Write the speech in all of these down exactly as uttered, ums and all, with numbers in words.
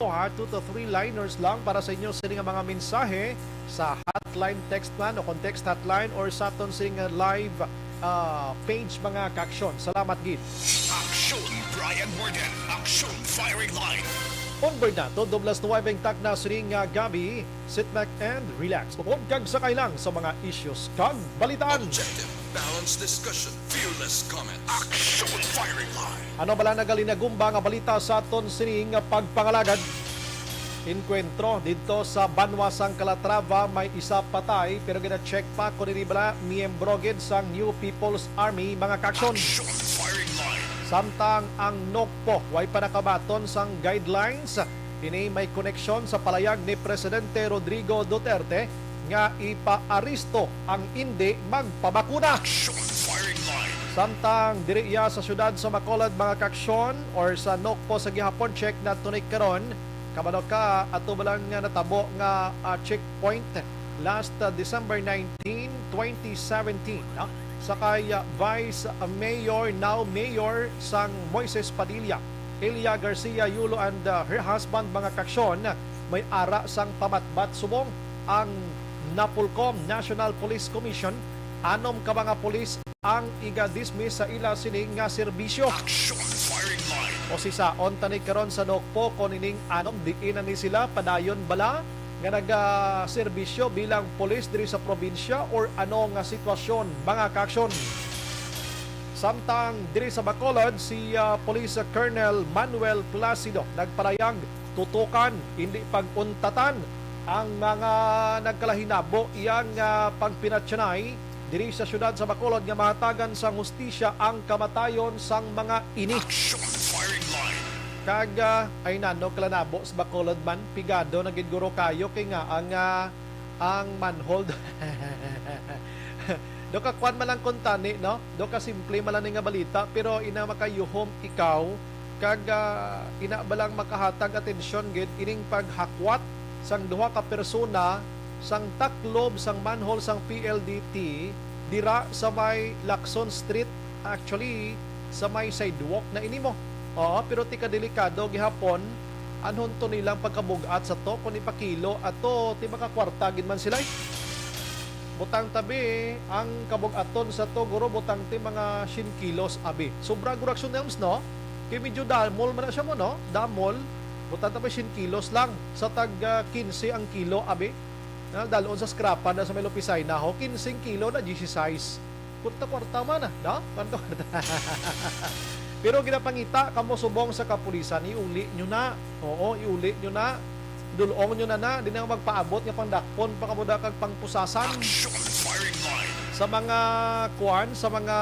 ha, two to three liners lang para sa inyo sini nga mga mensahe sa hotline text man o kung text hotline or sa aton sini nga live, ah, page, mga kaaksyon. Salamat gid. Aksyon, Brian Warden. Aksyon, Firing Line. Onboard na to, doblas nuwebe ang takna sini nga gabi. Sit back and relax. Upod kag sakay lang sa mga issues kag balitaan. Objective, balanced discussion, fearless comment. Action Firing Line. Ano bala nagalinagumba nga balita sa aton sining pagpangalagad? Inkwentro didto sa banwa sang Calatrava, may isa patay, pero gina-check pa kung ini bala miyembro gid sang New People's Army, mga kaaksyon. Action Firing Line. Samtang ang NOCPO way pa nakabaton sang guidelines, ini may koneksyon sa palayag ni Presidente Rodrigo Duterte nga ipaaresto ang indi magpabakuna. Action Firing Line. Samtang diri iya sa siyudad sa Bacolod, mga kaaksyon, or sa NOCPO sa gihapon, check nato ni karon. Kabalo ka, ato ba lang nga natabo nga, ah, checkpoint last, ah, December nineteen, twenty seventeen, no? Sa kay, ah, Vice Mayor, now Mayor sang Moises Padilla, Elia Garcia Yulo and, uh, her husband, mga kaaksyon, may ara sang pamatbat subong ang NAPOLCOM, National Police Commission. Anom ka mga pulis ang iga-dismiss sa ila sini nga serbisyo. Action Firing Line. O si saon tani karon sa NOCPO kon ining anom, diin na ni sila padayon bala nga nagaserbisyo bilang pulis diri sa probinsya, or ano nga sitwasyon, mga kaaksyon? Samtang diri sa Bacolod, si, ah, Police Colonel Manuel Placido nagpalayag, tutukan, hindi pag-untatan ang mga nagkalahinabo iyang, ah, pagpinatyanay diri sa siyudad sa Bacolod nga mahatagan sang hustisya ang kamatayon sang mga ini. Action Firing Line. Kag, ah, ay nano kalanabo sa Bacolod man, pigado na gid guro kayo kay nga ang, ah, ang manhole. Do ka kwan man lang kuntani, no? Do ka simple man lang ni nga balita, pero ina makayuhom ikaw, kag, ah, ina ba lang makahatag atensyon gid ining paghakwat sang duha ka persona sang taklob sang manhole sang P L D T dira sa may Lacson Street, actually, sa may sidewalk na ini mo. Oo, pero ti ka delikado gihapon, anhon to nilang pagkabug-at sa to, kung ipakilo ato, ti makakwarta gid man sila, eh. Butang tabi, ang kabug-aton sa to, guro, butang ti mga siyam kilos, abi. Sobra guro, Action Elms, no? Kay medyo damol man na siya mo, no? Damol. Butang tabi, siyam kilos lang. Sa tag, ah, kinse ang kilo, abi. Na, dalon sa scrapan na sa may Lupisay na ho, kinse ang kilo na, disisais. Kwarta-kwarta man, ah, no? Kwarta-kwarta. Pero ginapangita kamo subong sa kapulisan, iuli nyo na. Oo, iuli nyo na. Dulong nyo na na. Di na magpaabot nga pangdakpon pa kamo da kag pangpusasan. Action Firing Line. Sa mga kuan, sa mga,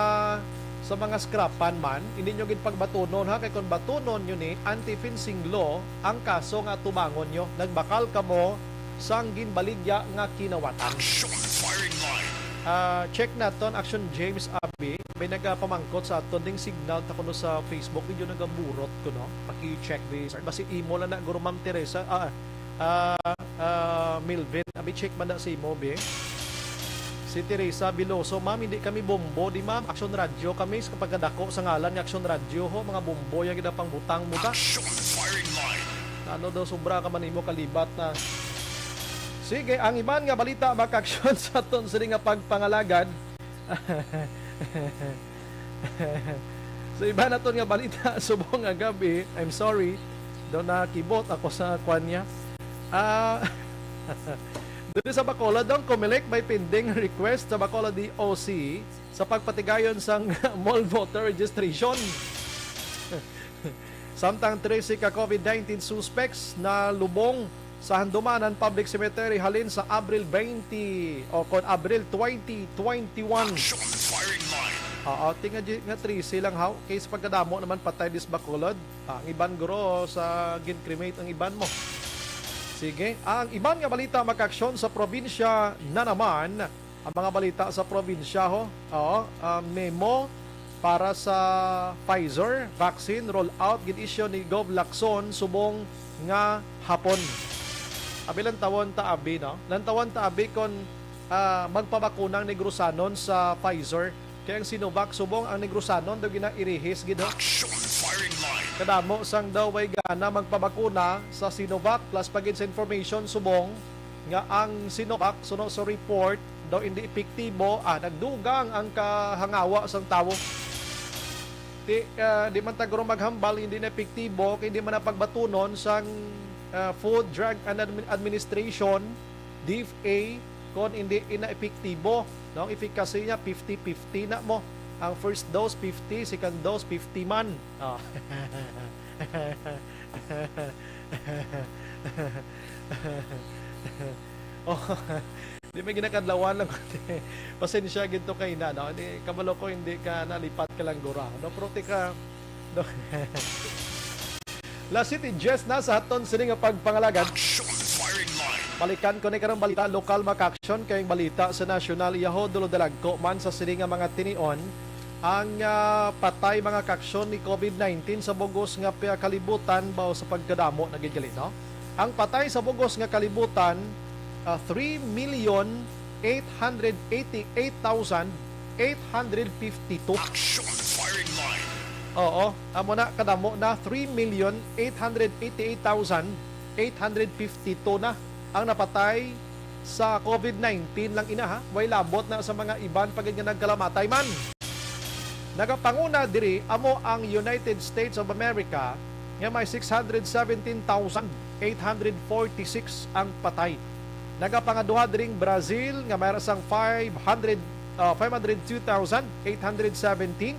sa mga scrapan man, hindi nyo gid pagbatunon, ha? Kay kung batunon nyo ni anti-fencing law ang kaso nga atubangon nyo, nagbakal kamo sang ginbaligya nga kinawatan. Action Firing Line. Ah, check naton, Action James Abi. May nagapamangkot sa aton ding signal ta kuno sa Facebook, medyo nagaburot kuno. Paki-check di, sir. Basi imo lang na, guro, Ma'am Teresa. Ah, ah, ah, Milvin, abi, check man na sa imo, bi. Si Teresa Biloso, "Ma'am, hindi kami bombo, di ma'am. Action Radio kami sa pagkadako sa ngalan nga Action Radio, ho. Mga bombo, yung ginapangbutang mo ta." Action Firing Line. Ano daw, sobra ka man imo kalibat na. Sige, ang iban nga balita, mga kaaksyon, sa aton sini nga pagpangalagad. Sa iba naton nga balita, subong nga gabi, I'm sorry, daw nakibot ako sa kwan niya. Ah, dito sa Bacolod, ang Comelec may pending request sa Bacolod D O C sa pagpatigayon sang mall voter registration. Samtang trese ka COVID nineteen suspects na lubong sa Handumanan Public Cemetery halin sa Abril twenty o kon Abril twenty twenty-one. Action Firing Line. Oo, tinga di-, nga trese lang, haw. Kay sa pagkadamo naman patay dis Bacolod. Ah, ang iban guro sa gin-cremate ang iban mo. Sige, ang iban nga balita, mga kaaksyon, sa probinsya na naman. Ang mga balita sa probinsya, ho. Oo, ah, memo para sa Pfizer vaccine roll out gin-issue ni Gov Lacson subong nga hapon. Abi, lantawon ta abi, no? Lantawon ta abi kon, ah, magpabakuna ang Negrosanon sa Pfizer. Kay ang Sinovac subong ang Negrosanon daw ginairihis gid, ho. Action firing line. Kadamo sang daw way gana magpabakuna sa Sinovac, plus pa gid sa information subong nga ang Sinovac suno sa report daw hindi epektibo, ah, nagdugang ang kahangawa sang tawo. Di, ah, di man ta guro maghambal hindi na epektibo kay di man na pagbatunon sang, ah, Food Drug and Admi- Administration, D F A, kon hindi ina epektibo. No, ang efficacy niya fifty fifty na mo. Ang first dose fifty, second dose fifty man. Oh. Oh, di may ginakadlawan lang. Pasensya gid to kay na, no? Di, kabalo ko hindi ka nalipat ka lang gura. No, pero tika, no? Las siete diez na sa haton sini nga pagpangalagad. Action firing line. Balikan ko ni karong balita, lokal, mga ka-aksyon, kay ang balita sa nasyonal, yaho, dulodalagko man sa sini nga mga tinion ang, ah, patay, mga ka-aksyon, ni COVID nineteen sa bugos nga pi-, kalibutan ba o sa pagkadamo na gid gali, no? Ang patay sa bugos nga kalibutan, ah, three million eight hundred eighty-eight thousand eight hundred fifty-two. Action firing line. Oo, amo na, kadamo na, three million eight hundred eighty-eight thousand eight hundred fifty-two na ang napatay sa COVID nineteen lang ina, ha. Way labot na sa mga iban pa gid nga nagkalamatay man. Nagapanguna diri amo ang United States of America nga may six hundred seventeen thousand eight hundred forty-six ang patay. Nagapangaduha diring Brazil nga may sang five hundred, ah, five hundred two thousand eight hundred seventeen.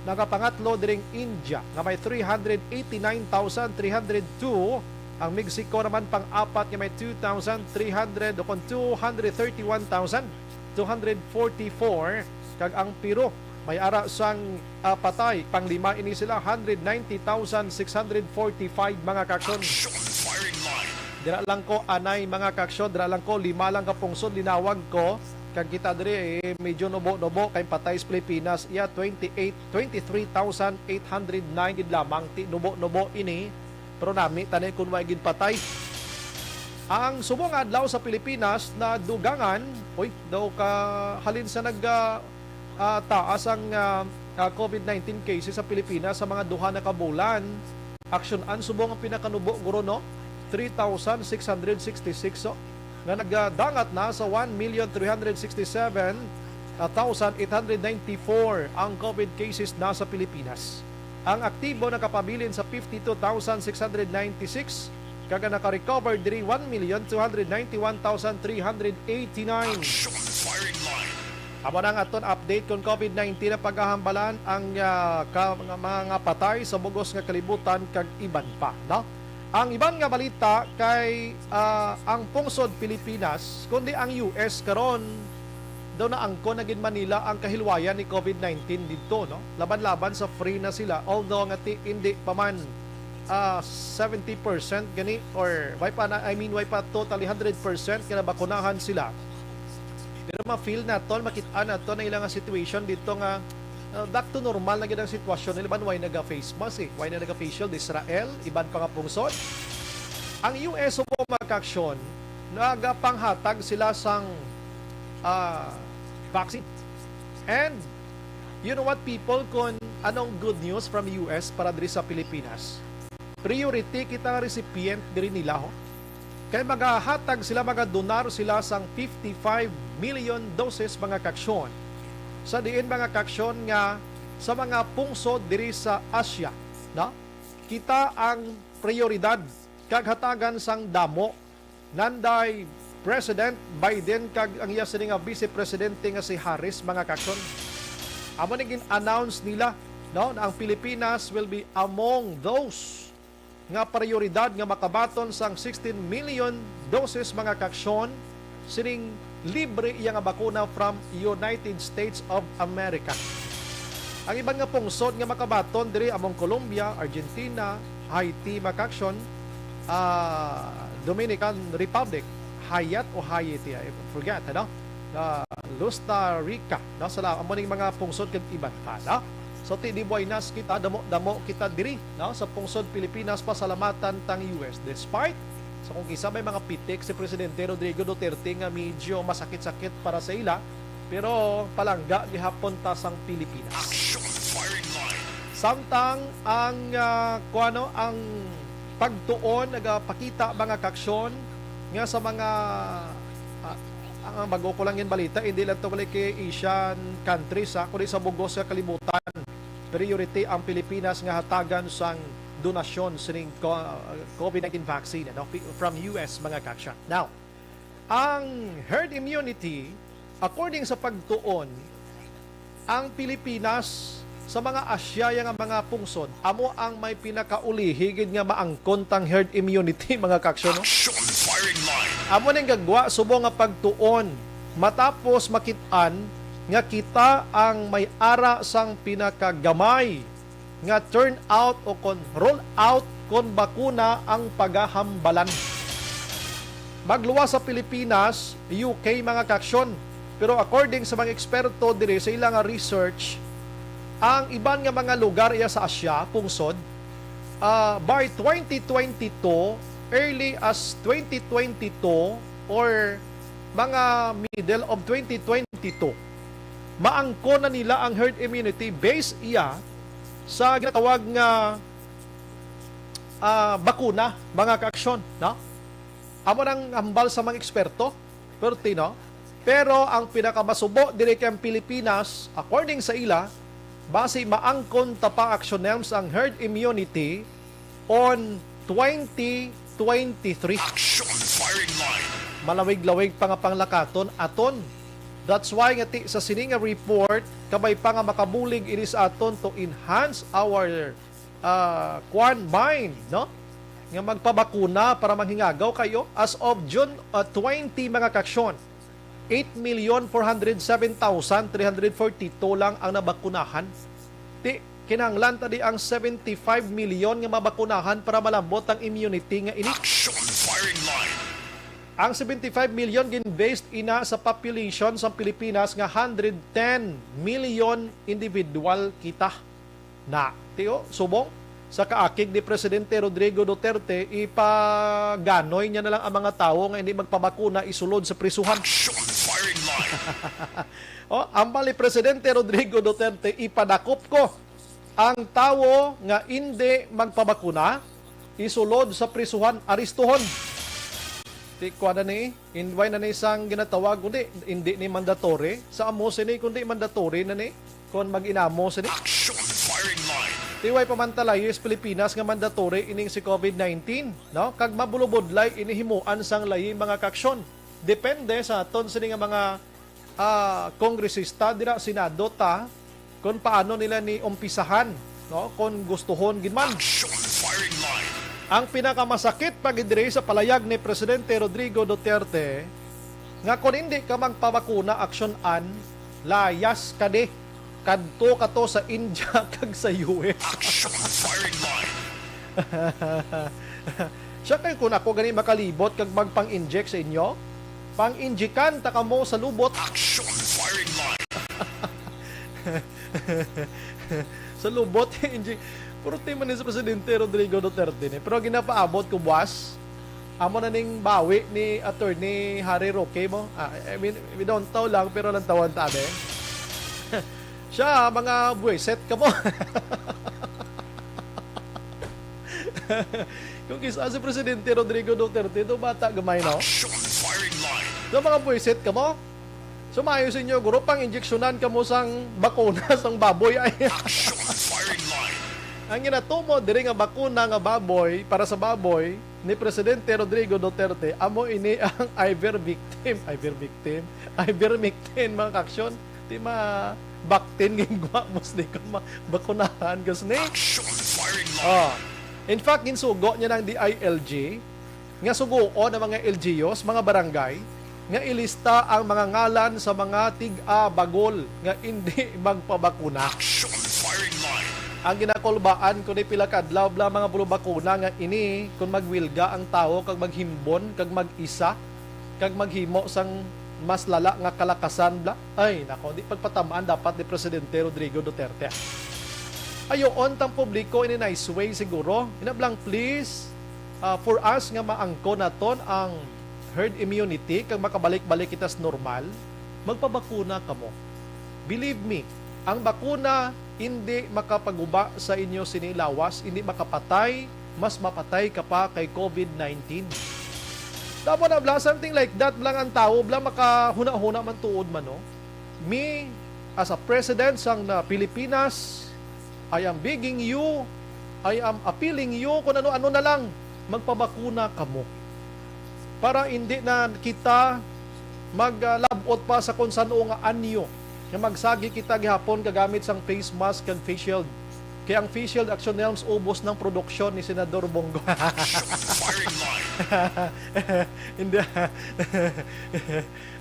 Nagapangatlo diring India nga may three hundred eighty-nine thousand three hundred two. Ang Mexico naman pang-apat nga may two thousand three hundred, o kon two hundred thirty-one thousand two hundred forty-four, kag ang Peru may ara sang, ah, patay. Panglima ini sila, hundred ninety thousand six hundred forty-five, mga ka-aksyon. Action firing line. Dira lang ko anay, mga ka-aksyon, dira lang ko, lima lang ka pungsod linawag ko. Kag kita diri, eh, medyo nubo-nubo kay patay sa Pilipinas, iya twenty-eight, twenty-three thousand eight hundred nine gid lamang, ti nubo-nubo ini. Pero nami tani kung may gid patay. Ang subong nga adlaw sa Pilipinas na dugangan, oy, daw ka halin sa nag, ah, ah, taas ang, ah, ah, COVID nineteen cases sa Pilipinas sa mga duha na ka bulan. Aksyon-an subong ang pinakanubo, guro, no? Three thousand six hundred sixty-six, so, nga nagdangat na sa one million three hundred sixty-seven thousand eight hundred ninety-four ang COVID cases na sa Pilipinas. Ang aktibo nakapabilin sa fifty-two thousand six hundred ninety-six, kag ang naka-recover diri one million two hundred ninety-one thousand three hundred eighty-nine. Action firing line. Amo na ang aton update kon COVID nineteen ang paghahambalan ang, ah, ka, mga, mga patay sa bugos nga kalibutan kag iban pa, no? Ang iban nga balita kay, ah, ang pungsod Pilipinas, kundi ang U S karon daw naangkon na gid man nila ang kahilwayan ni COVID nineteen didto, no? Laban-laban sa free na sila, although nga ti, hindi pa man, ah, seventy percent gani, or way pa na, I mean, way pa totally hundred percent nga nabakunahan sila. Pero ma-feel naton, makit-an naton ang ilang nga situation didto nga, uh, back to normal na gid ang sitwasyon nila. Iban way naga-face mask, eh. Way na naga-face shield, Israel, iban pa nga pungsod. Ang U S, subong, mga ka-aksyon, nagapanghatag sila sang, ah, vaccine. And you know what, people, kung anong good news from U S para diri sa Pilipinas? Priority kita nga recipient diri nila, ho. Kay magahatag sila, magadonar sila sang fifty-five million doses, mga ka-aksyon, sa diin, mga ka-aksyon, nga sa mga pungsod diri sa Asia, no? Kita ang prioridad kag hatagan sang damo. Nanday President Biden kag ang iya sini nga Vice Presidente nga si Harris, mga ka-aksyon. Amo ni gin-announce nila, no, na ang Pilipinas will be among those nga prioridad nga makabaton sang sixteen million doses, mga ka-aksyon, sining libre iya nga bakuna from United States of America. Ang iban nga pungsod nga makabaton diri among Colombia, Argentina, Haiti, mga ka-aksyon, ah, Dominican Republic, Hayat o Haiti, I forget, ano? Ah, Costa Rica, no? Sa la-, amo ning mga pungsod kag iban pa, no? So, ti di buenas kita, damo-damo kita diri, no? Sa pungsod Pilipinas, pasalamatan tang U S. Despite sa kung kisa may mga pitik si Presidente Rodrigo Duterte nga medyo masakit-sakit para sa ila, Pero palangga gihapon ta sang Pilipinas. Action Firing Line. Samtang ang, ah, kuwano, ang pagtuon nagapakita, mga kaaksyon, nga sa mga, ah, ang, ang bago ko lang yung balita, hindi lang to balik kay Asian countries, ha, kundi sa bugos nga kalibutan. Priority ang Pilipinas nga hatagan sang donasyon sining co-, COVID nineteen vaccine, ano, pi-, from U S, mga kaaksyon. Now, ang herd immunity, according sa pagtuon, ang Pilipinas sa mga Asia nga mga pungsod, amo ang may pinakaulihi gid nga maangkon tang herd immunity, mga kaaksyon, no? Action Firing Line. Amo ning gagwa subong nga pagtuon, matapos makit-an nga kita ang may ara sang pinakagamay nga turnout o kon roll out kon bakuna ang pagahambalan. Magluwas sa Pilipinas, U K, mga kaaksyon. Pero according sa mga eksperto diri sa ila nga research, ang iban nga mga lugar iya sa Asia, pungsod, ah, by twenty twenty-two, early as twenty twenty-two or mga middle of twenty twenty-two, maangkon na nila ang herd immunity based iya sa ginatawag nga, ah, bakuna, mga kaaksyon, no? Amo nang hambal sa mga eksperto, perti, no? Pero ang pinakamasubo diri kay ang Pilipinas, according sa ila, basi maangkon ta pa, Action Nelms, ang herd immunity on twenty twenty-three. Action Firing Line. Malawig-lawig pa nga panglakaton aton. That's why nga ti sa sini nga report, kabay pa nga makabulig ini sa aton to enhance our, ah, kwan, mind, no? Nga magpabakuna para manghingagaw kayo. As of June, ah, twenty, mga kaaksyon, eight million four hundred seven thousand three hundred forty-two lang ang nabakunahan. Ti, kinahanglan ta di ang seventy-five million nga mabakunahan para malambot ang immunity nga ini. Action Firing Line. Ang seventy-five million gin-based ina sa population sa Pilipinas nga hundred ten million individual kita. Na, tiyo, subong sa kaakig ni Presidente Rodrigo Duterte, ipaganoy niya na lang ang mga tawo nga hindi magpabakuna, isulod sa prisuhan. Action Firing Line. O, ambal ni Presidente Rodrigo Duterte, ipadakop ko ang tawo nga hindi magpabakuna, isulod sa prisuhan, aristuhon. Ti, kuwan na ni, in-, why na ni sang ginatawag, kundi hindi ni mandatory. Sa amo sini, kundi mandatory na ni, kung mag-inamo sini. Action Firing Line. Ti, why pa man ta layo sa Pilipinas nga mandatory ining si COVID nineteen, no? Kag mabulubudlay ini himuan sang layi, mga kaaksyon. Depende sa aton sini nga mga, ah, kongresista dira, Senado ta, kung paano nila ni umpisahan, no? Kung gustuhon gid man. Action Firing Line. Ang pinakamasakit pa gid diri sa palayag ni Presidente Rodrigo Duterte nga kung hindi ka magpabakuna, Action Ann, layas ka di. Kadto ka to sa India kag sa U S. Action Firing Line. Siya kay kung ako gani makalibot kag magpang-inject sa inyo, pang-injikan ta kamo sa lubot. Action Firing Line. Sa lubot, inject. Puro team man ni sa Presidente Rodrigo Duterte ni. Pero ginapaabot ko, buwas. Amo na ning bawi ni Attorney Harry Roque mo. Ah, I mean, we don't taw lang, pero lantawan ta, be. Siya, mga buwisit kamo. Kung kisa si Presidente Rodrigo Duterte, ito bata gamay, no? Action Firing Line. So, mga buwisit kamo, sumayo sa inyo, guro, pang-injeksyonan kamo sang bakuna sang baboy ay. Action Firing Line. Ang ginatumo diri nga bakuna nga baboy, para sa baboy, ni Presidente Rodrigo Duterte, amo ini ang ivermectin, ivermectin, ivermectin, mga kaaksyon. Ti ma-, baktin gingwa mo sini kung ma-, bakunahan ka sini. Action Firing Line. Oh. In fact, ginsugo niya ng D I L G nga suguon ang mga L G Us, mga barangay, nga ilista ang mga ngalan sa mga tig-a bagol nga indi magpabakuna. Action Firing Line. Ang ginakulbaan ko ni pila ka adlaw bla mga bulubakuna nga ini, kung magwilga ang tawo kag maghimbon kag mag-isa, kag maghimo sang mas lala nga kalakasan bla. Ay, nako, di pagpatamaan dapat ni Presidente Rodrigo Duterte. Ayoon tang publiko in a nice way siguro. Ina blang, please, ah, for us nga maangkon naton ang herd immunity kag makabalik-balik kita sa normal. magpabakuna kamo. Believe me, ang bakuna hindi makapaguba sa inyo sini lawas, hindi makapatay, mas mapatay ka pa kay covid nineteen. Tama na, bla, something like that, bla, ang tawo, bla, makahuna-huna man tuod man, no? Me, as a president sang na Pilipinas, I am begging you, I am appealing you, kung ano-ano na lang, magpabakuna kamo. Para hindi na kita maglabot pa sa kung sano nga anyo, nga magsagi kita gihapon kagamit sang face mask kag face shield. Kay ang face shield, action nelms, ubos ng produksyon ni Senador Bong Go. Hindi.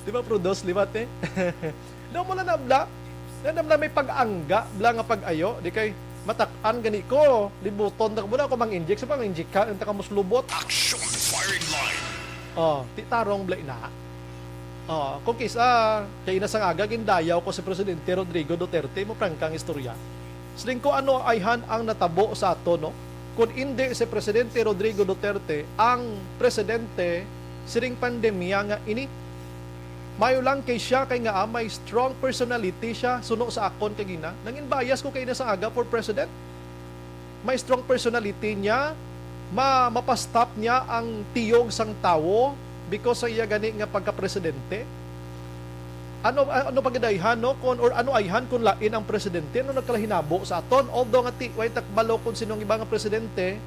Di ba, produce liwat eh? Daw mo na nabla. Na nabla may pag-angga, bla nga pag-ayo. Di kay matak-an gani ko. Libuton na mo na ako mang-inject. Sa pang-inject ka, ang taka mo slubot. Action firing line. Oh, ti tarong bla ina. Oh, kung kisa, kay ina sang aga, gindayaw ko si Presidente Rodrigo Duterte, mo prangkang istorya. Siling ko, ano ayhan ang natabo sa ato, no? Kung indi si Presidente Rodrigo Duterte ang presidente siring pandemya nga ini, mayo lang kay siya, kay nga, ah, may strong personality siya, suno sa akon kay gina. Nangin bias ko kay ina sa aga for president. May strong personality niya, ma-, mapastop niya ang tiyog sang tawo because sa iya gani nga pagka-presidente. Ano, ano pa gid ayhan, no? Kung, or ano ayhan kung lain ang presidente? Ano nagkalahinabo sa aton? Although nga ti, way takbalo kung sino ang iba nga presidente,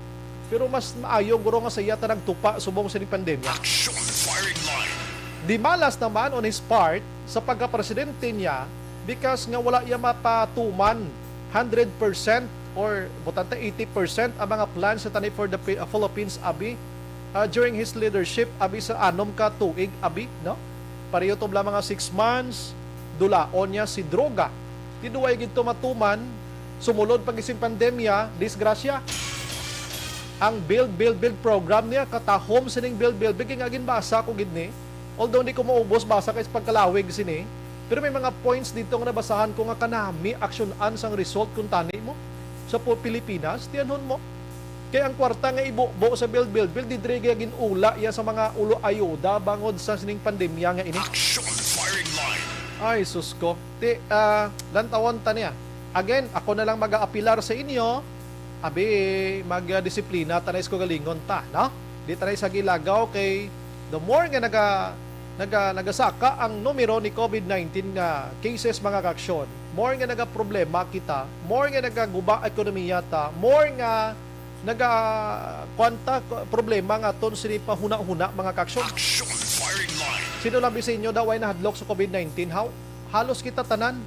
pero mas maayo guro nga sa iya ta nagtupa subong sa pandemya. Action firing line. Di malas naman on his part sa pagka-presidente niya because nga wala iya mapatuman hundred percent or butanta eighty percent ang mga plans sa tani for the Pi-, uh, Philippines, abi, uh, during his leadership, abi, sa anom ka tuig, abi, no? Pareho to bla mga six months, dulaon niya si droga. Ti duway gid to matuman, sumulod pag isin pandemya, disgrasya. Ang build, build, build program niya, katahom sining build, build, build, kay nga ginbasa ko gid ni. Although hindi ko maubos basa kay sa pagkalawig sini, pero may mga points dito nga nabasahan ko nga kanami aksyonan sang result kung tani mo sa pu-, Pilipinas, tiyanhon mo. Kay ang kwarta nga ibubo sa build, build, build, didre gin-ula iya sa mga ulo ayuda bangod sa sining pandemya nga ini. Action firing line. Ay, sus ko. Ti, ah, lantawon ta niya. Again, ako na lang mag-aapilar sa inyo. Abi, magdisiplina ta na sa kaugalingon ta, no? Di ta na sa gilagaw kay the more nga naga-, naga-, nagasaka ang numero ni covid nineteen nga cases, mga kaaksyon, more nga nagaproblema kita, more nga nagaguba ekonomiya ta, more nga naga-, kuwan ta, k-, problema nga aton sini pahuna-huna, mga kaaksyon. Action firing line. Sino labi sa inyo daw ay nahadlok sa covid nineteen? Haw? Halos kita tanan.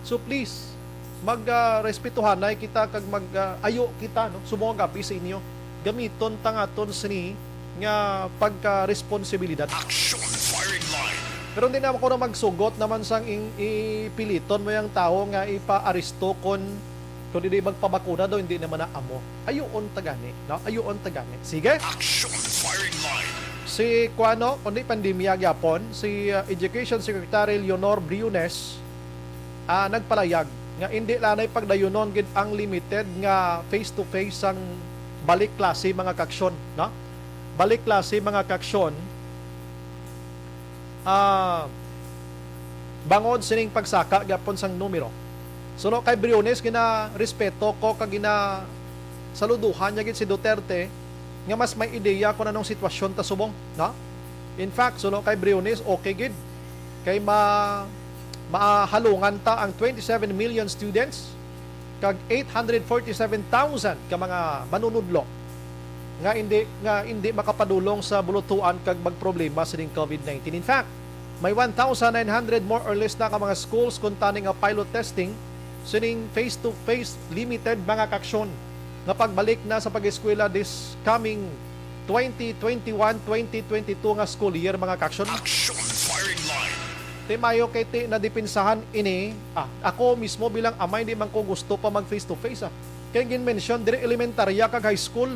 So please, mag, ah, respetuhanay kita kag mag, ah, ayo kita, no? Subong ang gabi sa inyo. Gamiton ta nga aton sini nga pagka-responsibilidad. Action firing line. Pero hindi naman ko na magsugot naman sang ing-, ipiliton mo yung tao nga ipa-aristo kon, kon hindi magpabakuna daw, hindi naman na amo. Ayuon ta gani, no? Ayuon ta gani. Sige? Action firing line. Si, kuano, kundi pandemya gyapon, si, ah, Education Secretary Leonor Briones, ah, nagpalayag nga indi lanay pagdayunon gid ang limited nga face-to-face sang balik klase, mga kaaksyon, no? Balik klase, mga kaaksyon, ah, bangod sining pagsaka gyapon sang numero. Suno kay Briones, ginarespeto ko kag ginasaluduhan niya gid si Duterte nga mas may ideya kung anong sitwasyon ta subong, no? In fact, suno kay Briones, okay gid kay ma-, mahalungan ta ang twenty-seven million students kag eight hundred forty-seven thousand ka mga manunudlo nga indi, nga indi makapadulong sa bulutuan kag magproblema sining covid nineteen. In fact, may one thousand nine hundred more or less na ka mga schools kuntani nga pilot testing sining face-to-face limited, mga kaaksyon, nga pagbalik na sa pag-eskwela this coming twenty twenty-one, twenty twenty-two nga school year, mga kaaksyon. Action firing line. Ti mayo kay ti nadipinsahan ini. Ah, ako mismo bilang amay, di man ko gusto pa mag face to face, ah. Kay gin-mention diri elementarya kag high school.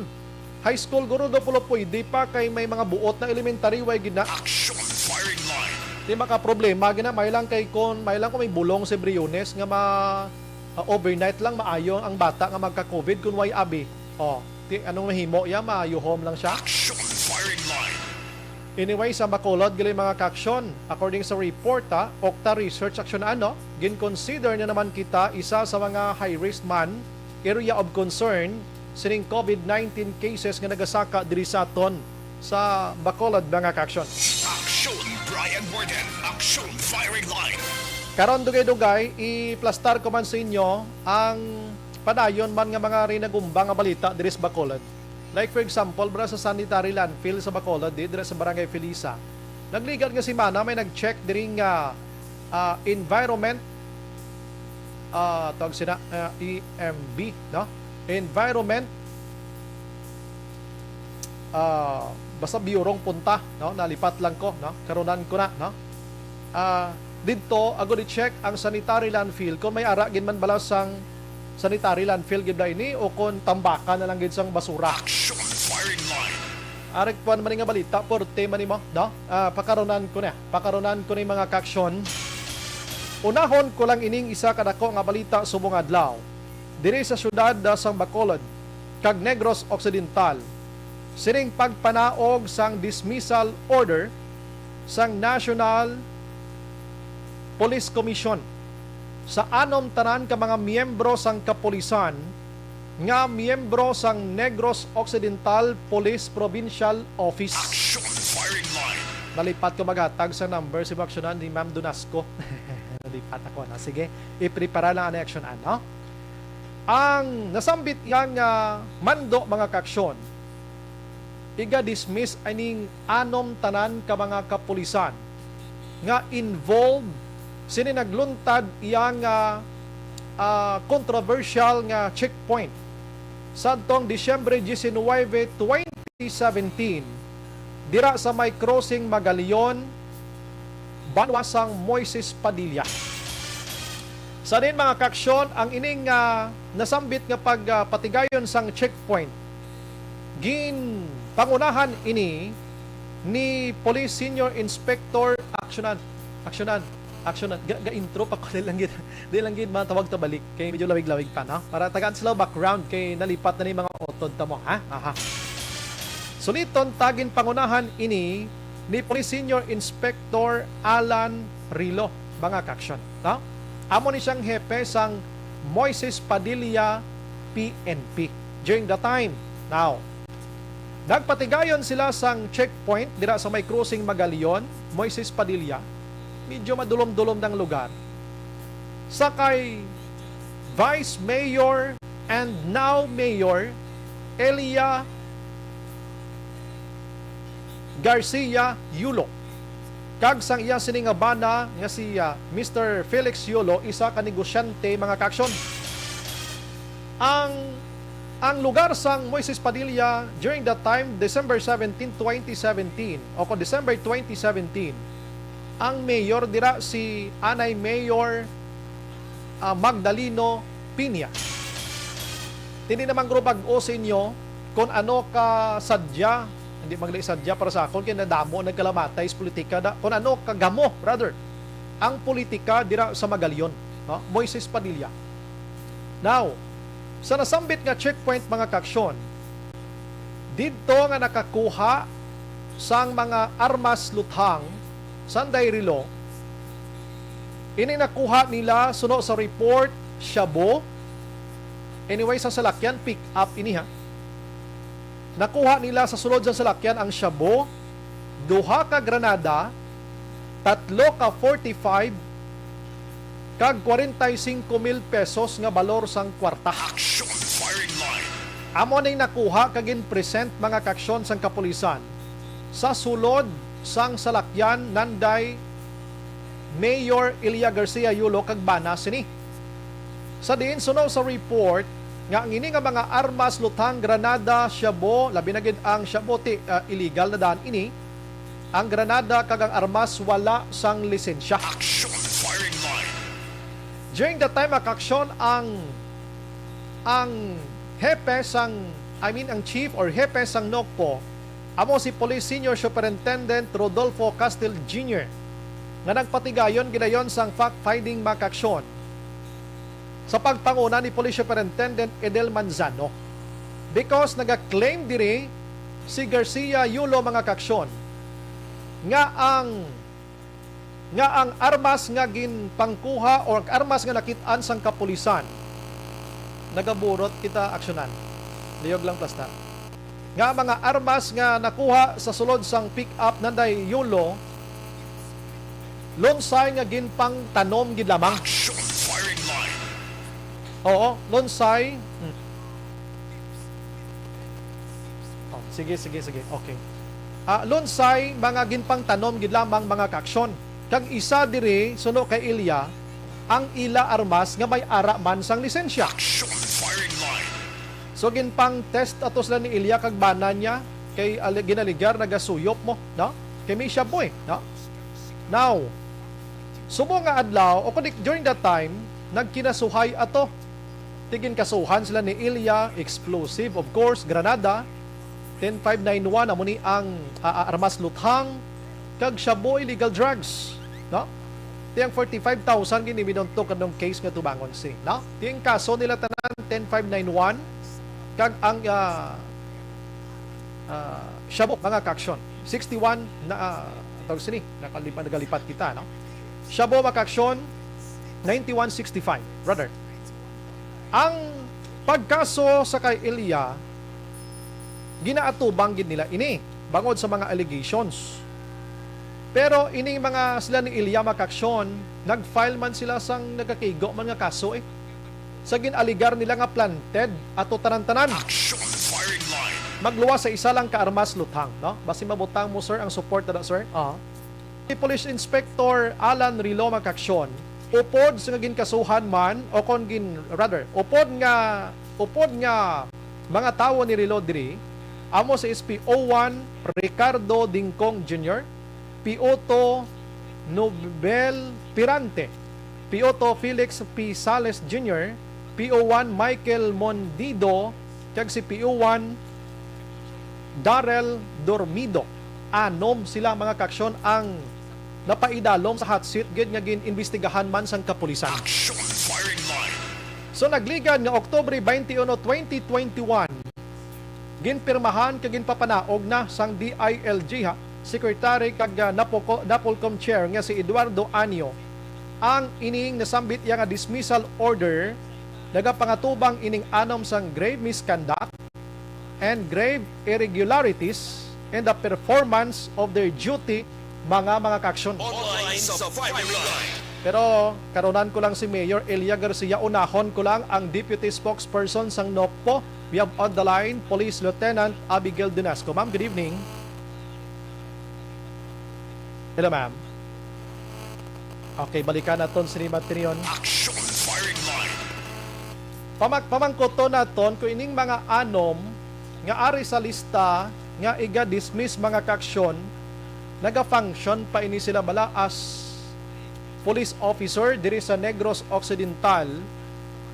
High school guro daw pulo pwede pa kay may mga buot na elementary, way gid na. Action firing line. Di makaproblema gid na, may lang kay kon, may lang kung may bulong si Briones nga ma-, ah, overnight lang maayo ang bata nga magka-covid kun way abi. Oh, ti anong mahimo ya, maayo home lang siya. Action firing line. Anyway, sa Bacolod, gali mga kaaksyon, according sa report, ha, Octa Research Action, ano, gin-consider na naman kita isa sa mga high-risk man, area of concern, sining COVID nineteen cases nga nagasaka diri sa aton sa Bacolod, mga kaaksyon. Action, Brian Warden. Action, firing line. Karon, dugay-dugay, iplastar ko man sa inyo ang padayon man nga mga rinagumba nga balita diri sa Bacolod. Like, for example, bra, sa sanitary landfill sa Bacolod, di, dira sa Barangay Felisa. Nagligat nga semana, may nag-check diri nga, ah, environment, ah, tawag sina, ah, E M B, no? Environment, ah, basta Bureau nga punta, no? Nalipat lang ko, no? Karunan ko na, no? Ah, didto, agud i-check ang sanitary landfill kung may ara gid man bala sang sanitary landfill gid ba ini o kung tambaka na lang gid sang basura. Action, firing line. Ari, kuwan man ni nga balita, porte man nimo, no? Ah, pakarunan ko na. Pakarunan ko ni mga kaaksyon. Unahon ko lang ining isa ka dako nga balita subong adlaw. Diri sa siyudad, ah, sang Bacolod kag Negros Occidental, sining pagpanaog sang dismissal order sang National Police Commission sa anom tanan ka mga miyembro sang kapulisan nga miyembro sang Negros Occidental Police Provincial Office. Action, firing line. Nalipat ko maghatag sa number si aksyonan ni Ma'am Dunasco. Nalipat ako na. Sige, iprepara lang ang action, ano? Ang nasambit yang, ah, mando, mga kaaksyon, iga-dismiss aning anom tanan ka mga kapulisan nga involved sini nagluntad iya nga, ah, controversial nga checkpoint sadtong Disyembre diecinuebe, twenty seventeen, dira sa may crossing Magalion, banwa sang Moises Padilla. Sa din, mga kaaksyon, ang ining, ah, nasambit nga pag, ah, patigayon sang checkpoint, ginpangunahan ini ni Police Senior Inspector, aksyonan, aksyonan, aksyonan. Ga, ga-intro pa ko, di lang gid, di lang gid matawag ta balik kay medyo lawig-lawig pa, no? Para tagaan sila background kay nalipat na ni mga utod ta mo, ha? Aha. Suliton ta, ginpangunahan ini ni Police Senior Inspector Alan Rilo, mga kaaksyon, no? Amo ni siyang hepe sang Moises Padilla P N P during the time. Now, nagpatigayon sila sang checkpoint dira sa may crossing Magalion, Moises Padilla. Medyo madulom-dulom ng lugar. Sa kay Vice Mayor and now Mayor Elia Garcia Yulo, kag sang iya sini nga bana nga si, ah, Mister Felix Yulo, isa ka negosyante, mga kaaksyon. Ang, ang lugar sang Moises Padilla during that time, December seventeen, twenty seventeen, o kon December twenty seventeen, ang mayor dira si anay Mayor, ah, Magdaleno Piña. Hindi naman guro bag-o sa inyo kung ano ka sadya, hindi magli sadya para sa akon, kay nadamo nagkalamatay sa politika da, kung ano ka gamo, brother, ang politika dira sa Magalion, no? Moises Padilla. Now, sa nasambit nga checkpoint, mga kaaksyon, didto nga nakakuha sang mga armas luthang, sanday relo, ini nakuha nila suno sa report, shabu. Anyway, sa salakyan, pick up ini, ha. Nakuha nila sa sulod sa salakyan ang shabu, duha ka granada, tatlo ka forty-five, kag kwarenta y singko mil pesos nga balor sang kwarta. Action, firing line. Amo ning nakuha kag gin-present, mga kaaksyon, sang kapulisan sa sulod sang salakyan nanday Mayor Elia Garcia Yulo kag bana sini. Sa diin suno sa report nga ang ini nga mga armas, luthang, granada, shabu, labi na gid ang shabu, ti, ah, illegal na daan ini, ang granada kag ang armas wala sang lisensya. Action, firing line. During the time, mga kaaksyon, ang, ang hepe sang, I mean, ang chief or hepe sang NOCPO, amo si Police Senior Superintendent Rodolfo Castel Junior, nga nagpatigayon gidayon sang fact-finding, mga kaaksyon, sa pagpanguna ni Police Superintendent Edel Manzano. Because naga-claim diri si Garcia Yulo, mga kaaksyon, nga ang, nga ang armas nga ginpangkuha or armas nga nakit-an sang kapulisan, nagaburot kita aksyonan. Liyog lang, plastar. Nga mga armas nga nakuha sa sulod sang pick-up nanday Yulo, lunsay nga ginpangtanom gid lamang. Action firing line. Oo, lunsay. Hmm. Oh, sige, sige, sige. Okay. Ah, lunsay, mga ginpangtanom gid lamang, mga kaaksyon. Kag isa diri, suno kay Ilya, ang ila armas nga may ara man sang lisensya. Action firing line. So, ginpang-test ato sila ni Ilya kag bana niya kay ali-, ginaligar nagasuyop mo, no? Kay may shabu, no? Now, subo nga adlaw, o kundi during that time, nagkinasuhay ato. Ti ginkasuhan sila ni Ilya, explosive, of course, granada, ten five nine one, amo ni ang, ah, ah, armas luthang, kag shabu, illegal drugs, no? Ti ang forty-five thousand gini binuntok kanong case nga tubangon si, no? Ti ang kaso nila tanan, ten five nine one, kag ang, ah, ah, shabu, mga kaaksyon, sixty-one na, ah, tawag sini, nakalipat, nagalipat kita, no? Shabu, mga kaaksyon, ninety-one sixty-five, brother. Ang pagkaso sa kay Ilya, ginaatubang gid nila ini bangod sa mga allegations. Pero ining mga sila ni Ilya, mga kaaksyon, nag-file man sila sang nagakigo man nga kaso, eh. Sa gin-alegar nila nga planted ato tanan-tanan. Action firing line. Magluwas sa isa lang ka armas luthang, no? Basi mabutang mo, sir, ang support na, sir. Ah. Si Police Inspector Alan Rilo, mga kaaksyon, upod sa nga ginkasuhan man, o kon gin-, rather, upod nga, upod nga mga tawo ni Rilo diri, amo si S P O one Ricardo Dingkong Junior, P O two Nobel Pirante, P O two Felix P Sales Junior, P O one Michael Mondido, kag si P O one Darrell Dormido. Anom sila, mga kaaksyon, ang napaidalom sa hot seat gid nga gin-imbestigahan man sang kapulisan. Action firing line. So, nagligad nga Oktubre twenty-one, twenty twenty-one, ginpirmahan kag ginpapanaog na sang D I L G, ha, Secretary kag, ah, Napoco-, Napolcom Chair nga si Eduardo Anyo ang ining nasambit iya nga dismissal order, nagapangatubang ining anom sang grave misconduct and grave irregularities in the performance of their duty, mga, mga kaaksyon. Online sa firing line. Pero karunan ko lang si Mayor Elia Garcia, unahon ko lang ang deputy spokesperson sang NOCPO. We have on the line Police Lieutenant Abigail Dinasco. Ma'am, good evening. Hello, ma'am. Okay, balikan naton si Ma'am Tinion. Action firing line. Pamak-, pamangkuton naton kung ining mga anom nga ari sa lista nga iga-dismiss, mga kaaksyon, naga-function pa ini sila bala as police officer diri sa Negros Occidental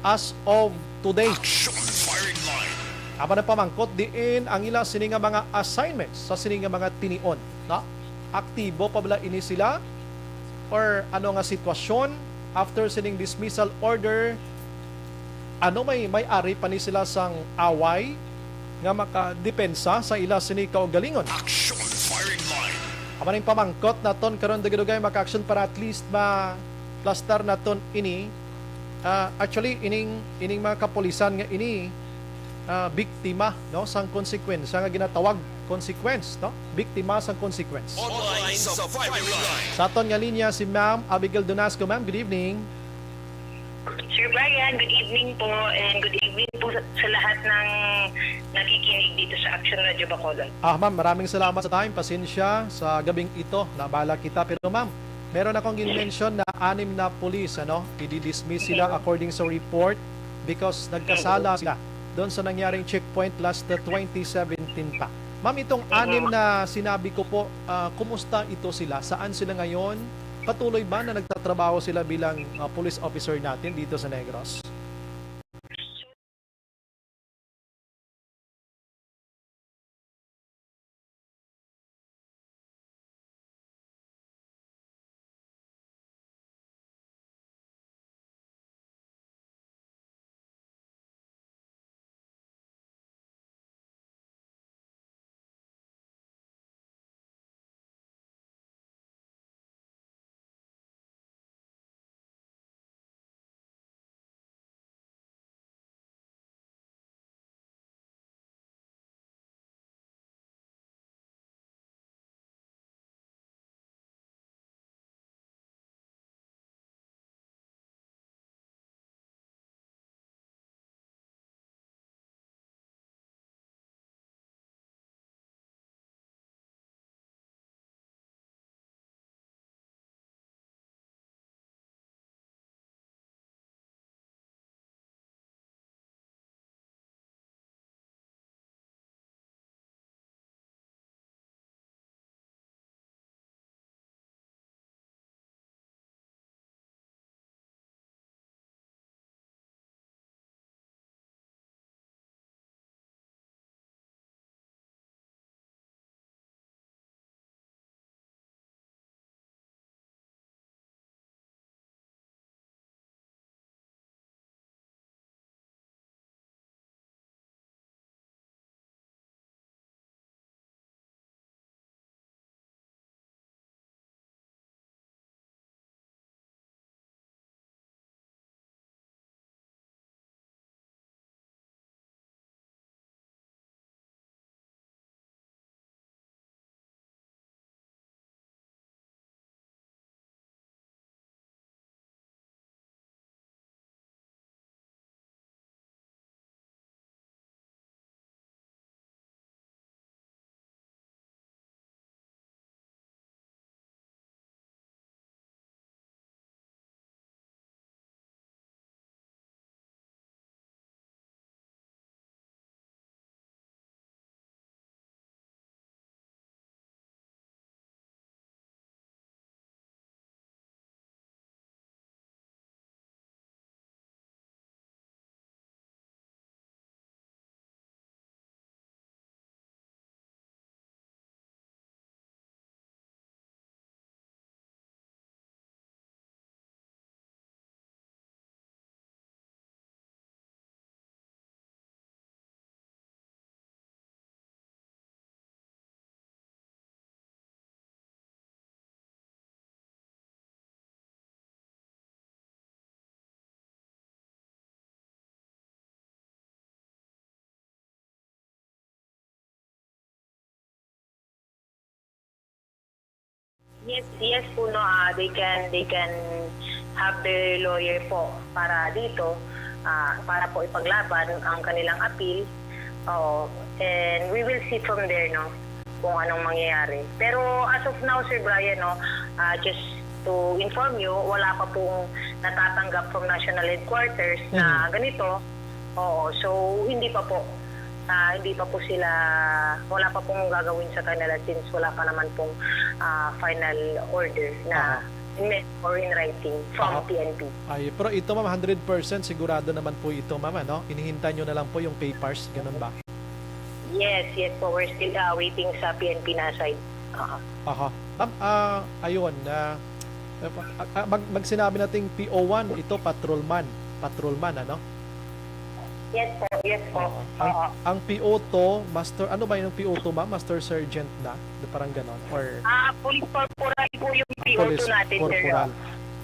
as of today. Action firing line. Amo na pamangkot diin ang ila sini nga mga assignments sa sini nga mga tinion, no? Aktibo pa bala ini sila? Or ano nga sitwasyon after sining dismissal order? Ano, may, may ari pa ni sila sang away nga makadepensa sa ila sini kaugalingon? Action firing line. Amo ning pamangkot naton karon, dugay-dugay, mga kaaksyon, para at least ma-, plastar naton ini. Ah, actually, ining, ining mga kapulisan nga ini, ah, biktima, no, sang konsekwensya nga ginatawag consequence, no? Biktima sang consequence. Online sa firing line. Sa aton nga linya si Ma'am Abigail Donasco. Ma'am, good evening. Sir Brian, good evening po, and good evening po sa, sa lahat ng nakikinig dito sa Action Radio Bacolod. Ah, ma'am, maraming salamat sa time. Pasensya sa gabing ito, nabala kita. Pero ma'am, meron akong gin-mention na anim na pulis, ano, i-dismiss sila according sa report because nagkasala sila doon sa nangyaring checkpoint last, uh, twenty seventeen pa. Ma'am, itong anim na sinabi ko po, ah, kumusta ito sila? Saan sila ngayon? Patuloy ba na nagtatrabaho sila bilang, ah, police officer natin dito sa Negros? Yes, yes po, no, ah, they can, they can have their lawyer po para dito, ah, para po ipaglaban ang kanilang appeal. Oo. And we will see from there, no, kung anong mangyayari. Pero as of now, Sir Brian, no, ah, just to inform you, wala pa pong natatanggap from national headquarters na Mhm. ganito. Oo, so hindi pa po. Ah, hindi pa po sila, wala pa pong gagawin sa kanila since wala pa naman pong, ah, final order na Aha. in, or in writing from Aha. P N P. Ay, pero ito, ma'am, hundred percent sigurado naman po ito, ma'am, ano? Inihintay nyo na lang po yung papers, ganun ba? Yes, yes po. We're still, ah, waiting sa P N P na side. Ah. Aha. Ma'am, ah, ayun, ah, ah, ah, mag, mag sinabi nating P O one, ito patrolman. Patrolman, ano? Yes po, yes po. Oo. Ang, Oo. ang P O two, master, ano ba yung P O two, ma'am? Master Sergeant na? Do parang ganon? Or Ah, police corporal po yung Ah, P O two police natin, sir. corporal.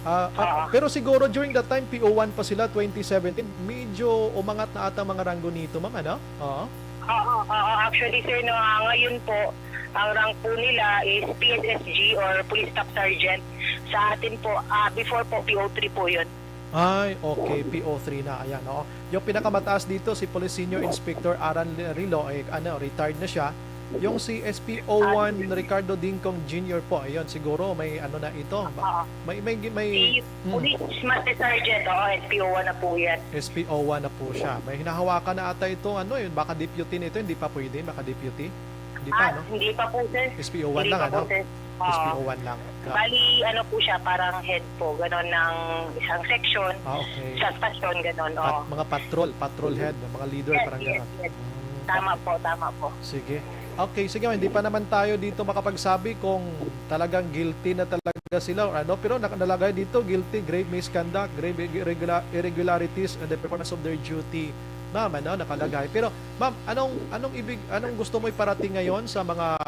Ah, ah, Oo. pero siguro during that time, P O one pa sila, twenty seventeen, medyo umangat na ata ang mga ranggo nito, ma'am, ano? Oo. Oo, oo, actually, sir, no, ah, ngayon po, ang rank po nila is P S S G or Police Staff Sergeant. Sa atin po, ah, before po, P O three po yun. Ay, okay, P O three na, ayan, oo. Yung pinakamataas dito, si Police Senior Inspector Aran Rilo, eh, ano, retired na siya. Yung si S P O one Ah, sige. Ricardo Dingcong Junior po, ayun, siguro may ano na ito. Ba-, Oo. may, may, may, Si mm. Police Master Sergeant, oo, S P O one na po yan. S P O one na po siya. May hinahawakan na ata ito, ano, eh, baka deputy nito, hindi pa pwede, baka deputy. Hindi pa, Ah, no? hindi pa po, sir. S P O one Hindi lang, pa po, ano? sir. Oo. S P O one lang. Ah. Bali, ano po siya, parang head po, ganon, ng isang section, Ah, okay. sa stasyon, ganon, Pat-, oo. mga patrol, patrol head, mga leader, Yes, parang yes, ganon. yes. Mm, Tama okay. po, tama po. Sige. Okay, sige, hindi pa naman tayo dito makapagsabi kung talagang guilty na talaga sila or ano, pero naka-, nalagay dito, guilty, grave misconduct, grave irregula-, irregularities in the performance of their duty. Ma'am, ano, nakalagay. Pero, ma'am, anong, anong ibig, anong gusto mo iparating ngayon sa mga,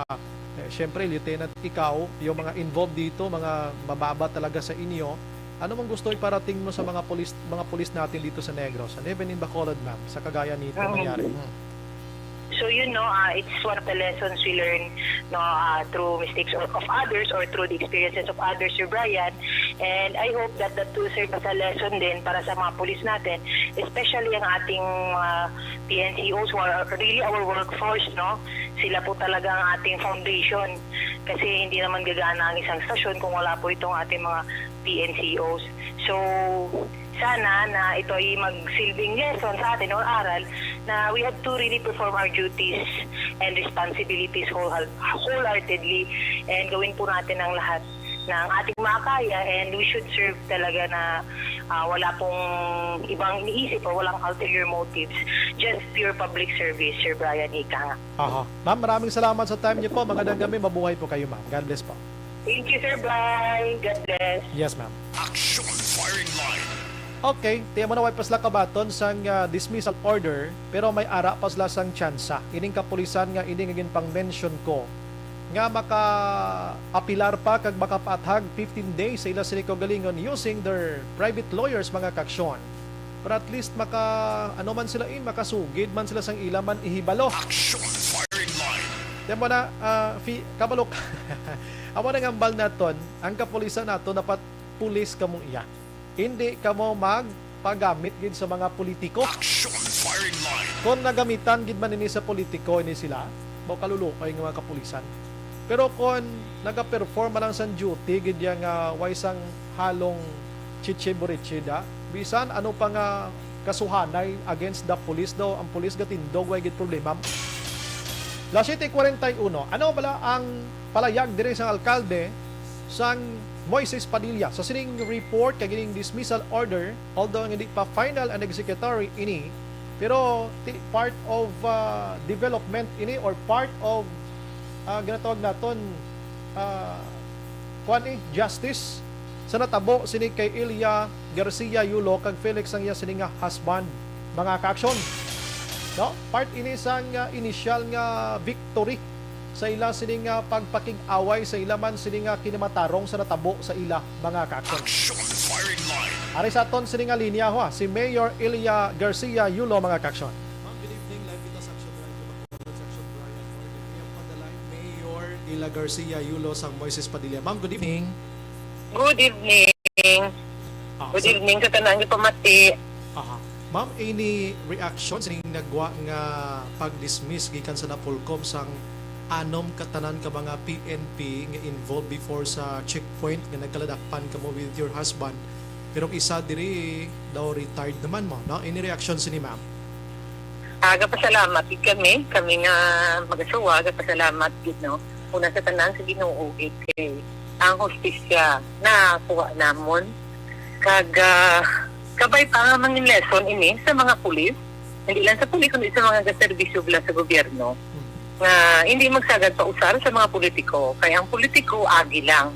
eh, syempre, Lieutenant, ikaw, yung mga involved dito, mga mababa talaga sa inyo, ano mang gusto iparating mo sa mga pulis, mga pulis natin dito sa Negros, and even in Bacolod, ma'am, sa kagaya nito Oo. nangyari? Hmm. So, yun, no, ah, it's one of the lessons we learn, no, ah, through mistakes of, of others or through the experiences of others, Sir Brian. And I hope that that will serve as a lesson din para sa mga pulis natin, especially ang ating mga P N C Os who are really our workforce, no? Sila po talaga ang ating foundation. Kasi hindi naman gagana ang isang stasyon kung wala po itong ating mga P N C Os. So, sana na ito ay magsilbing lesson sa atin or aral na we have to really perform our duties and responsibilities whole-, wholeheartedly, and gawin po natin ang lahat ng ating makakaya, and we should serve talaga na, ah, wala pong ibang iniisip o walang ulterior motives, just pure public service, Sir Brian, ika nga. Aha. Ma'am, maraming salamat sa time niyo po. Magandang gabi. Mabuhay po kayo, ma'am. God bless po. Thank you, Sir Brian. God bless. Yes, ma'am. Action Firing Line. Okay, tiyan mo na, way pa sila kabaton sang, ah, dismissal order, pero may ara pa sila sang tsansa. Ining kapulisan nga ini nga ginpang-mention ko, nga maka-apilar pa kag makapaathag fifteen days sa ila sini kaugalingon using their private lawyers, mga kaaksyon. Pero at least maka, ano man sila, eh, makasugid man sila sang ila man ihibalo. Action Firing Line. Tiyan mo na, ah, fi-, kabalo ka. Amo na nga hambal naton, ang kapulisan nato dapat pulis kamo iya. Hindi kamo magpagamit gid sa mga politiko. Action Firing Line. Kung nagamitan gid man ini sa politiko ini sila, mao kaluluoy nga mga kapulisan. Pero kung nagaperform man lang sang duty gid iya nga way sang halong chichi burichida, bisan ano pa nga kasuhanay against the police daw, ang police gatindog, way gid problema. Las siete cuarenta y uno, ano bala ang palayag diri sang alkalde sang Moises Padilla sa sining report kag ining dismissal order, although hindi pa final and executory ini, pero ti-, part of, ah, development ini or part of, ah, ginatawag naton, ah, kuan, eh, justice sa natabo sini kay Ilya Garcia Yulo kag Felix ang iya sini nga husband, mga kaaksyon. No? Part ini sang, ah, initial nga victory sa ila sini nga pagpakig-away sa ila man sini nga kinamatarong sa natabo sa ila, mga kaaksyon. Action Firing Line. Ari sa aton sini nga linya, ho, ah, si Mayor Ilya Garcia Yulo, mga kaaksyon. Ma'am, good evening. Live kita sa Action Radyo Bacolod, sa Action Brian Morgan. We have on the line Mayor Garcia Yulo sang Moises Padilla. Ma'am, good evening. Good evening. Ah, Good sa- evening sa tanan nga pamati. Aha. Ma'am, any reaction sa ining nagwa nga pag-dismiss gikan sa Napolcom sang anom ka tanan ka mga P N P nga involved before sa checkpoint nga nagkaladakpan kamo with your husband? Pero ang isa diri daw retired naman mo, no? Any reaction sini, ma'am? Ah, gapasalamat gid kami, kami nga mag-asawa, gapasalamat gid, no. Una sa tanan sa Ginoo gid kay ang hustisya nakuha namon. Kag ah, kabay pa nga mangin lesson ini sa mga pulis, hindi lang sa pulis kundi sa mga gaserbisyo bala sa gobyerno, nga hindi magsagad pa usar sa mga politiko, kay ang politiko agi lang.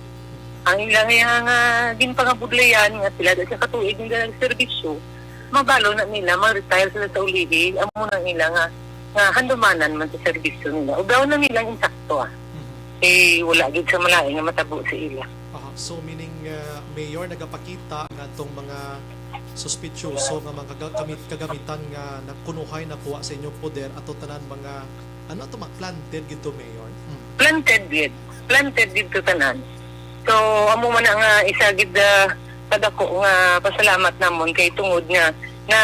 Ang ila nga, nga ginpangabudlayan nga sila da sa katuig nga serbisyo, mabalo na nila mag-retire sila sa ulihi, amo na nila nga nga handumanan man sa serbisyo nila. Ugaw na nilang insakto ah. Mhm. Eh, wala gid sa malain nga matabo sa ila. Aha. So, meaning, uh, Mayor, nagapakita nga itong mga suspitsoso nga mga kaga- kamit- kagamitan nga nagkunuhay nakuha sa inyong poder ato tanan mga, ano to, mga planted gid to, Mayor? Mm. Planted gid. Planted gid to tanan. So, amo man na nga isa gid ah, kadako nga pasalamat namon kay tungod nga na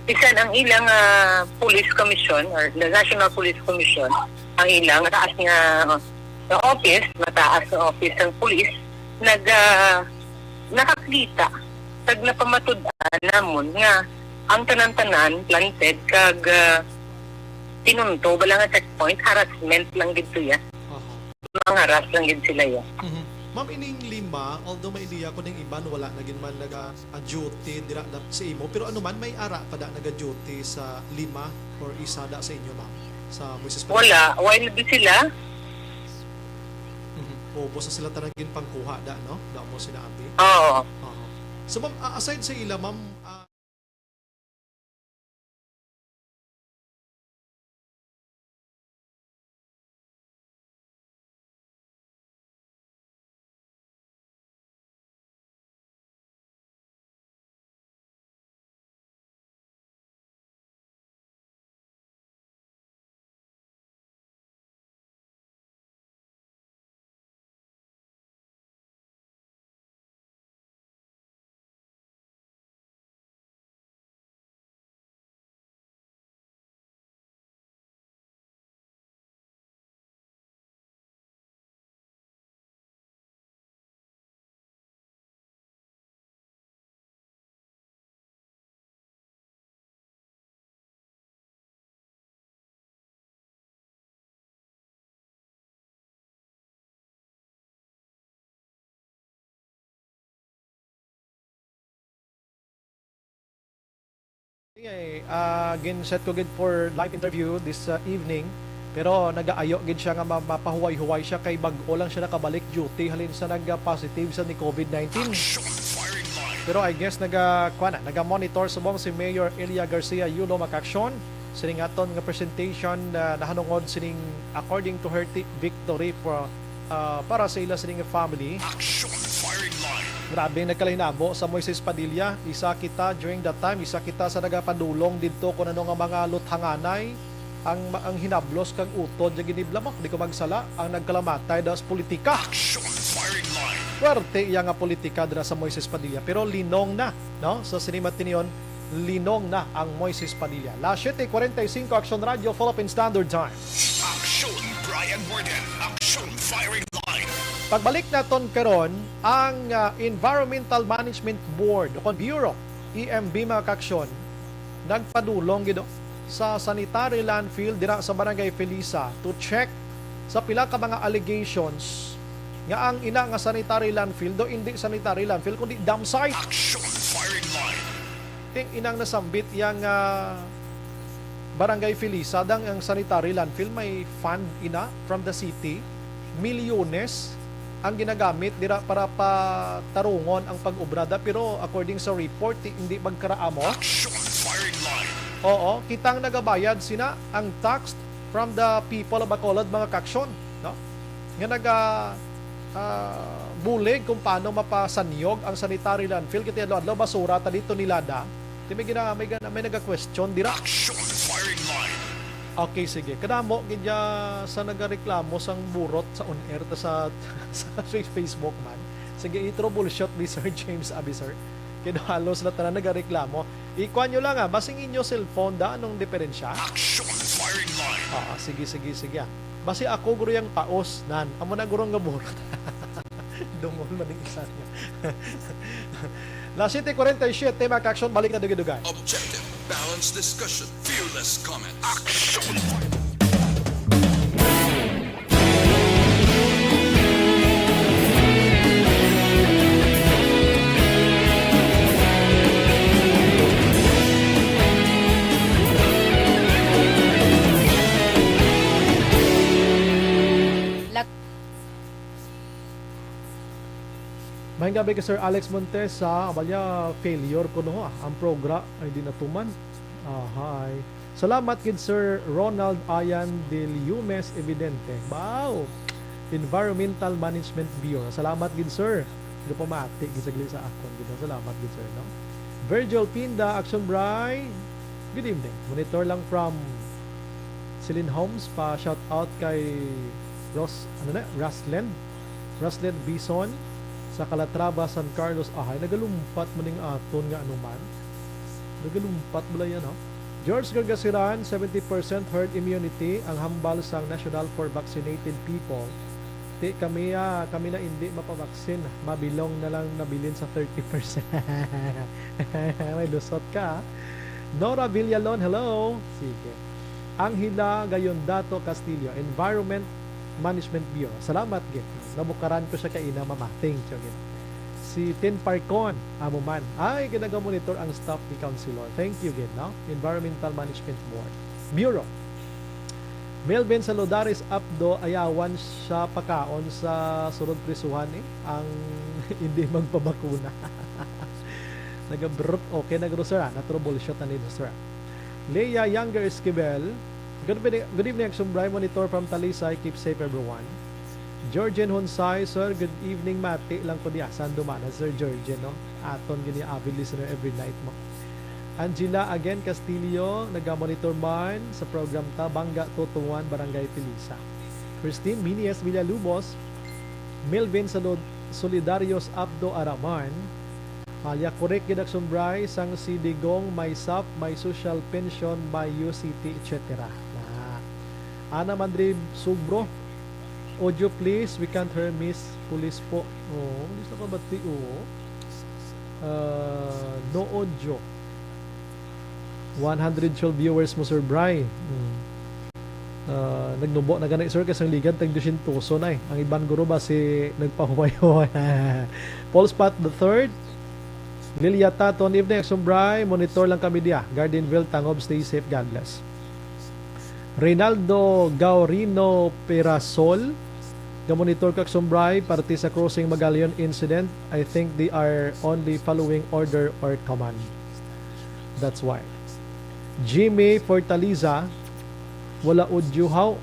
bisan ang ilang ah, police commission or the National Police Commission ang ilang taas nga, nga office, mataas nga office ng police nag ah, nakakita kag napamatud-an namon nga ang tanan-tanan planted kag ah, pinunto bala nga checkpoint, harassment lang gid siya. Aha. Mangaras lang gid sila ya. Mhm. Ma'am, ining lima, although may idea ko ning iban wala na gid man naga-duty dira na sa imo, pero ano man, may ara pa da naga-duty sa lima or isa da sa inyo, ma'am, sa Moises Padilla? Wala, while di sila, Mhm. Ubos na sila tanan ginpangkuha da, no? Da mo sinabi. Oo. Aha. So, ma'am, ah, aside sa ila, ma'am, ah, Sige, ah, gin-set ko gid for live interview this, ah, evening. Pero nagaayo gid siya nga ma- mapahuway-huway siya kay bag-o lang siya nakabalik duty halin sa nag-positive sa ni COVID nineteen. Pero I guess naga, kuwan na, naga-monitor subong si Mayor Elia Garcia Yulo, mga kaaksyon. Sining aton nga presentation na nahanungod sining according to her ti- victory for, ah, para sa ila sining family. Action Firing Line. Grabe ang nagkalahinabo sa Moises Padilla. Isa kita during that time, isa kita sa nagapadulong didto kung ano nga mga luthanganay ang, ang hinablos kag utod nga giniblamak. Di ko magsala, ang nagkalamatay daw sa politika. Action Firing Line. Swerte iya nga politika dira sa Moises Padilla. Pero linong na, no? Sa sini matinion, linong na ang Moises Padilla. Las siete cuarenta y cinco, Action Radio, Philippine Standard Time. Action Brian Warden. Action Firing Line. Pagbalik naton karon, ang ah, Environmental Management Board o kon Bureau, E M B, mga kaaksyon, nagpadulong gid sa sanitary landfill dira sa Barangay Felisa to check sa pila ka mga allegations nga ang ina nga sanitary landfill do hindi sanitary landfill kundi dump site. Action Firing Line. Ting inang nasambit yang ah, Barangay Felisa, dang ang sanitary landfill may fund ina from the city, milyones ang ginagamit dira para patarungon ang pag-obra da, pero according sa report, ti- hindi magkaraamo. Action Firing Line. Oo, kita ang nagabayad sina ang tax from the people of Bacolod, mga kaaksyon, no? Nga naga ah, bulig kung paano mapasanyog ang sanitary landfill. Kay adlaw-adlaw basura ta dito nilada. Di may gina, may, gana- may naga-question dira. Action Firing Line. Okay, sige. Kadamo gid ya sa nagareklamo sang burot sa on air ta sa, sa Face-, Facebook man. Sige, i-troubleshoot ni Sir James abi, sir. Kay halos na tanan nagareklamo. Ikuan nyo lang, ah, basing inyo cellphone da, anong diferensya? Action firing line. Ah, sige, sige, sige, ah. Basi ako guro yang paos nan. Amo na guro nga burot. Dungol man ang isa niya. Las siete cuarenta y siete, mga ka-action, balik na dugay-dugay. Objective, balanced discussion, fearless comment. Action! Lak- Maayong gabi kay Sir Alex Montesa. Abalya, failure ko no, ah. Ang progra ay di natuman. Ahay. Salamat gid Sir Ronald Ayan de Liumes Evidente. Wow! Environmental Management Bureau. Salamat gid, sir. Gapamati gid saglit sa akon gid. Salamat gid, sir, no? Virgil Pinda, Action Bray. Good evening. Monitor lang from Celine Homes pa, shout out kay Ros, ano na, Raslen. Raslen Bison sa Calatrava, San Carlos. Ahay, nagalumpat man ning aton nga anuman. Nagalumpat bala yan, ha? George Gargasiran, seventy percent herd immunity ang hambal sang National for Vaccinated People. Ti kami, ah, kami na indi mapabaksin. Mabilong na lang nabilin sa thirty percent. May lusot ka, ah. Nora Villalon, hello. Sige. Angela Gayondato Castillo, Environment Management Bureau. Salamat gid. Nabukaran ko siya kaina, mama. Thank you gid. Si Tin Parcon, amo man. Ay, ginagamonitor ang staff ni Councilor. Thank you gid, no? Environmental Management Board. Bureau. Melvin Saludares Apdo, ayawan siya pakaon sa sulod prisuhan, eh. Ang hindi magpabakuna. Nagabrot, okay, nag-, sir, ah. Na-troubleshoot na nito, sir. Leia Younger Esquivel, good evening, good evening, Action Bray. Monitor from Talisay. Keep safe, everyone. Georgian Honsay, sir, good evening. Mati lang ko diya. Sando man, Sir Georgian, no? Aton gini avid listener every night mo. Angela again Castillo, nagamonitor man sa program ta, Bangga, Tutunguan, Barangay Pilisa. Christine Minies Villalubos, Melvin Salud-, Solidarios Abdo Araman, Malya, correct gid, Action Bray, sang si Digong, may sap, may social pension, may U C T, et cetera. Na. Ana Mandri Subro, audio please, we can't hear Miss Police po. Oh, hindi sa kabati, oh. Ah, no audio. One hundred twelve viewers mo, Sir Bray. Hmm. Ah, nagnubo na gani, sir, kay sang ligad tag dosyentos na eh. Ang iban guro ba si nagpahuway-huway. Paul Spot the third, Lilia Taton, evening, Action Bray. Monitor lang kami diya. Gardenville, Tangob, stay safe. God bless. Reynaldo Gaurino Perasol, ga-monitor ka, Action Bray, parte sa Crossing Magallanes incident. I think they are only following order or command. That's why. Jimmy Fortaliza, wala audio, how?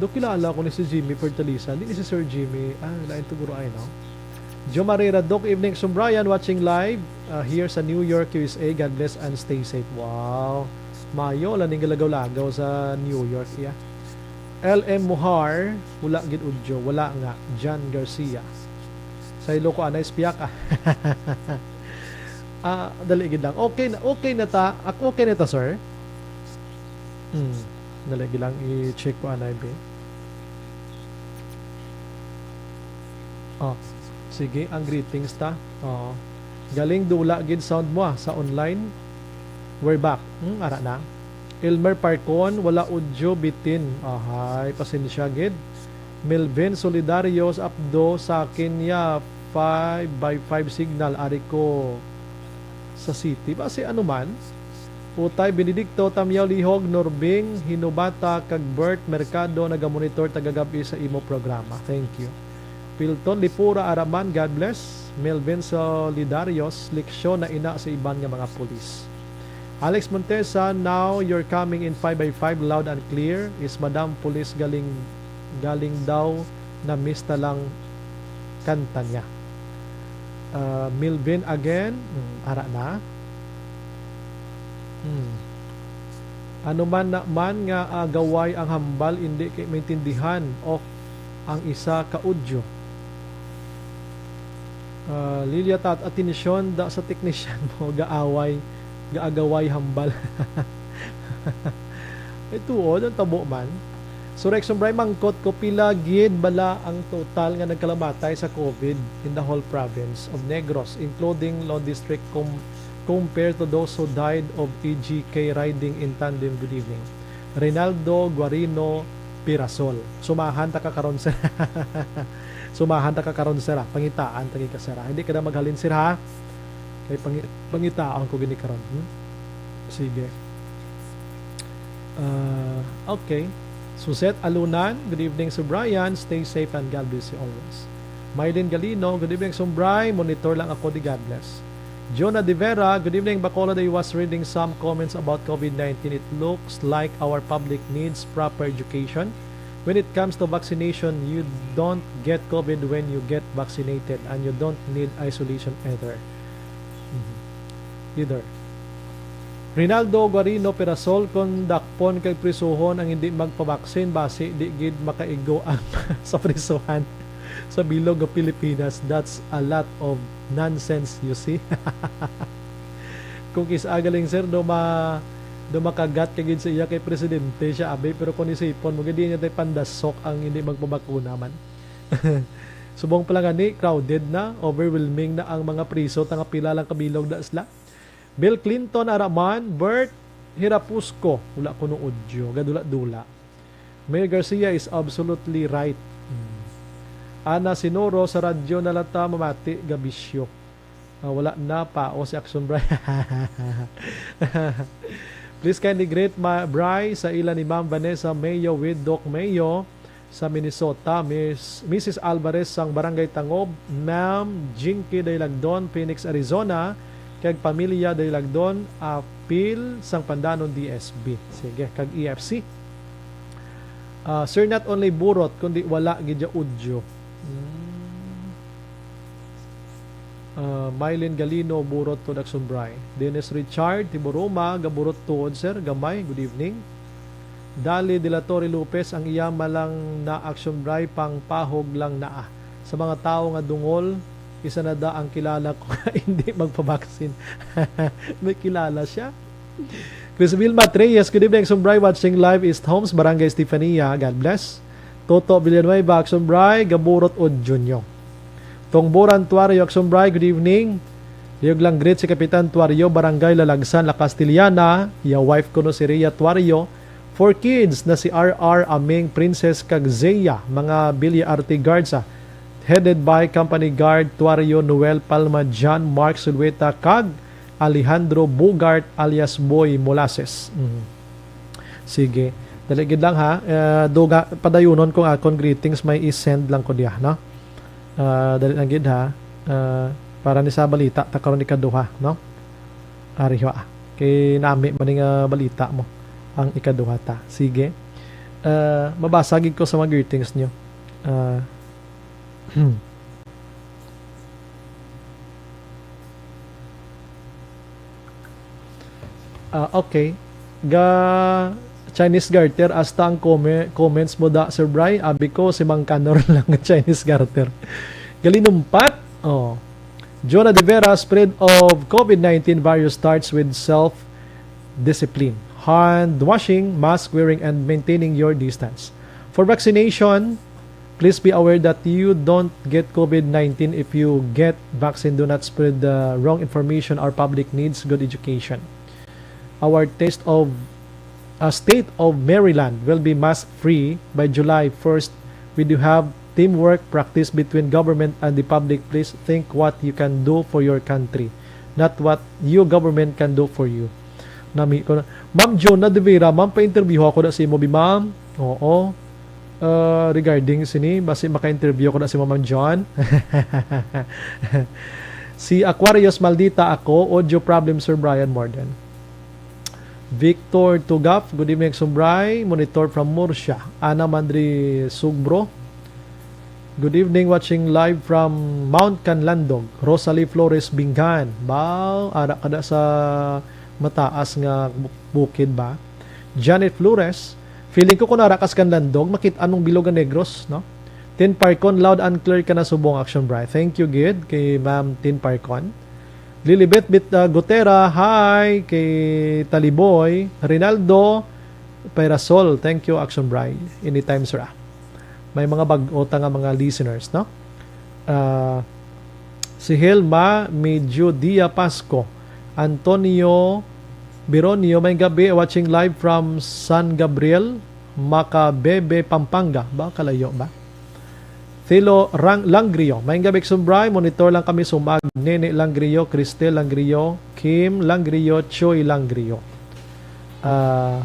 Do kilala ko ni si Jimmy Fortaliza. Hindi ni si Sir Jimmy. Ah, lain to guro ay, no? Jo Marie Radok, evening, Action Bray, watching live, uh, here sa New York, U S A. God bless and stay safe. Wow. Mayo, laning galagaw-lagaw sa New York, yeah. L M Muhar, wala gid audio, wala nga. John Garcia. Sa Iloko, anay spiyak, ah. Ah, dali gid lang. Okay na, okay na ta. Ak-, okay na ta, sir? Hmm. Dali gid lang, i-check ko anay, be. Oh, sige, ang greetings ta. Oh. Galing dula gid sound mo, ah, sa online. We're back. Hmm, ara na. Elmer Parcon, wala audio bitin. Ahay, pasensya gid. Melvin Solidarios Apdo, sa akin ya five by five signal, ari ko sa city. Basi ano man. Utay Benedicto, Tamyaw Lihog, Norbing Hinubata, kag Bert Mercado, nagamonitor tagagabi sa imo programa. Thank you. Pilton Lipura Araman, God bless. Melvin Solidarios, leksyon na ina sa iban nga mga pulis. Alex Montesa, now you're coming in five by five, loud and clear. Is Madam Police galing, galing daw na mista lang kanta niya. Ah, Milvin again. Hmm, ara na. Hmm. Ano man na man nga agaway ang hambal, indi kay maintindihan, o ang isa ka audio. Ah, Lilia Tat, atensyon da sa technician mo, gaaway, gaagaway hambal. Ay, tuod, ang tabo man. So, Rex Umbray, mangkot ko, pila gid bala ang total nga nagkalamatay sa COVID in the whole province of Negros, including Law District, com-, compared to those who died of E G K riding in tandem? Good evening. Reynaldo Guarino Pirasol. Sumahan ta ka karon, sir. Sumahan ta ka karon, sir, ha? Pangitaan ta gid ka, sir, ha? Hindi ka na maghalin, sir, ha? Kay pangi-, pangitaon ko gini karon, hmm? Sige. Ah, okay. Suzette Alunan, good evening, Sir Brian. Stay safe and God bless you always. Mylene Galino, good evening, Sir Bri. Monitor lang ako, di God bless. Jonah De Vera, good evening, Bacolod. I was reading some comments about COVID nineteen. It looks like our public needs proper education. When it comes to vaccination, you don't get COVID when you get vaccinated, and you don't need isolation either. Mhm. Leader. Rinaldo Guarino Perasol, kon dakpon kag prisuhon ang hindi magpabaksin, basi di gid makaigo ang sa prisuhan sa bilog nga Pilipinas. That's a lot of nonsense, you see. Kung kis-a galing, sir, do ma-, do makagat ka gid sa iya kay presidente siya, abi, pero kung isipon mo, gid, di niya tay pandasok ang hindi magpabakuna man. Subong pa lang gani, crowded na, overwhelming na ang mga priso, ta nga pila lang ka bilog da sila. Bill Clinton, ara man, Bert Hirapusco, wala kuno audio, gadula-dula. Mayor Garcia is absolutely right. Hmm. Ana Sinoro, sa radyo na lang ta mamati, gabisyo. Ah, wala na, pao si Action Brian. Please kindly greet ma-, Bri sa ila ni Ma'am Vanessa Mayo with Doc Mayo sa Minnesota, Miss, Missus Alvarez sang Barangay Tangob, Ma'am Jinky Daylagdon, Phoenix, Arizona, kag pamilya Daylagdon, apil sang Pandanon D S B. Sige, kag E F C. Ah, sir, not only burot, kundi wala gid ya audio. Hmm. Ah, Mylene Galino, burot to Daxon Bry. Dennis Richard, Tiburuma, gaburot tuod, sir, gamay, good evening. Dali de la Torre Lopez, ang iya malang na Action Bry, pang pahog lang naa. Sa mga tawo nga dungol, isa na da ang kilala ko nga hindi magpabaksin. May kilala siya. Chris Vilma Treyes, good evening, Action Bry, watching live East Homes, Barangay Estefania. God bless. Toto Villanueva, Action Bry, gaburot o Junyo. Tongboran Tuario, Action Bry, good evening. Liyog lang greet si Kapitan Tuario, Barangay Lalagsan, La Castellana. Iya wife kuno si Rhea Tuario. Four kids na si R R, Aming, Princess, kag Zea, mga Villa Arte Guards, ah. Headed by Company Guard Tuario Noel Palma, John Mark Sulueta, kag Alejandro Bugart alias Boy Molasses. Mhm. Sige. Dali gid lang, ha. Eh, duga, padayunon kong akon greetings may i-send lang ko diya, no? Ah, dali lang gid, ha. Ah, para ni sa balita ta karon ikaduha, no? Ari ho, ah. Kay nami man ni nga balita mo ang ikaduha ta. Sige. Ah, mabasa gid ko sa mga greetings nyo. Ah, Ah, okay. Ga Chinese garter, hasta ang come-, comments mo da, Sir Bry. Abi ko, si Mang Kanor lang nga Chinese garter. Galinumpat. Oh. Jonah De Vera, spread of COVID nineteen virus starts with self-discipline, hand washing, mask wearing, and maintaining your distance. For vaccination, please be aware that you don't get COVID nineteen if you get vaccine. Do not spread the wrong information. Our public needs good education. Our taste of, uh, state of Maryland will be mask-free by July first. We do have teamwork practice between government and the public. Please think what you can do for your country, not what your government can do for you. Nami ko na. Ma'am Jonah De Vera, ma'am, pa-interview ako na sa imo, bi, ma'am. Oo. Uh, regarding sini, basi maka-interview ko na si Ma'am John. Si Aquarius Maldita Ako, audio problem, Sir Brian Morden. Victor Tugaf, good evening, Sir Bry. Monitor from Murcia. Ana Mandri Sugbro, good evening, watching live from Mount Canlandog. Rosalie Flores Bingan. Ba, ara kada sa mataas nga bu-, bukid ba? Janet Flores, feeling ko kung ara ka sa Canlandong, makit-an mo ang bilog nga Negros, no? Tin Parcon, loud and clear ka na subong, Action Bri. Thank you gid kay Ma'am Tin Parcon. Lilibet Bit, ah, Gutera, hi kay Taliboy. Rinaldo Pairasol, thank you, Action Bri. Anytime, sir, ah. May mga bag-o ta nga mga listeners, no? Ah, si Helma Mediodia Pasco, Antonio Bironio, may gabi, watching live from San Gabriel, Macabebe, Pampanga. Ba, kalayo ba? Thilo Rang-, Langrio, may gabi, Action Bri, monitor lang kami sumag. Nene Langrio, Cristel Langrio, Kim Langrio, Choi Langrio. Ah,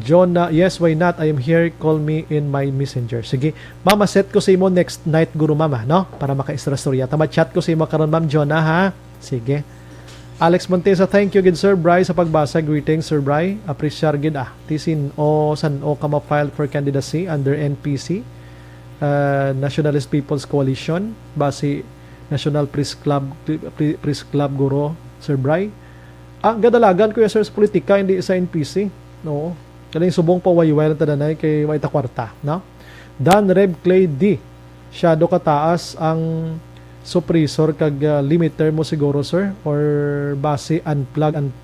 Jonah, yes, why not? I am here. Call me in my messenger. Sige. Mama, set ko sa imo next night, guro, mama, no? Para maka-istorya-istorya ta. Ma-chat ko sa imo karon, Ma'am Jonah, ha? Sige. Alex Montesa, thank you gid, Sir Bri, sa pagbasa. Greetings, Sir Bri. Apresyar gid, ah. Ti sin-o, san-o ka ma-file for candidacy under N P C, uh, Nationalist People's Coalition, basi National Press Club, Pre-, Press Club, guro, Sir Bri. Ang gadalagan, kuya, sir, sa politika, hindi sa N P C. No? Kaling subong pa, wayway lang tadanay kay way ta kwarta, no? Dan Rev Clay D, syado kataas ang suppressor kag, ah, limiter mo siguro, sir, or basi unplug, un-,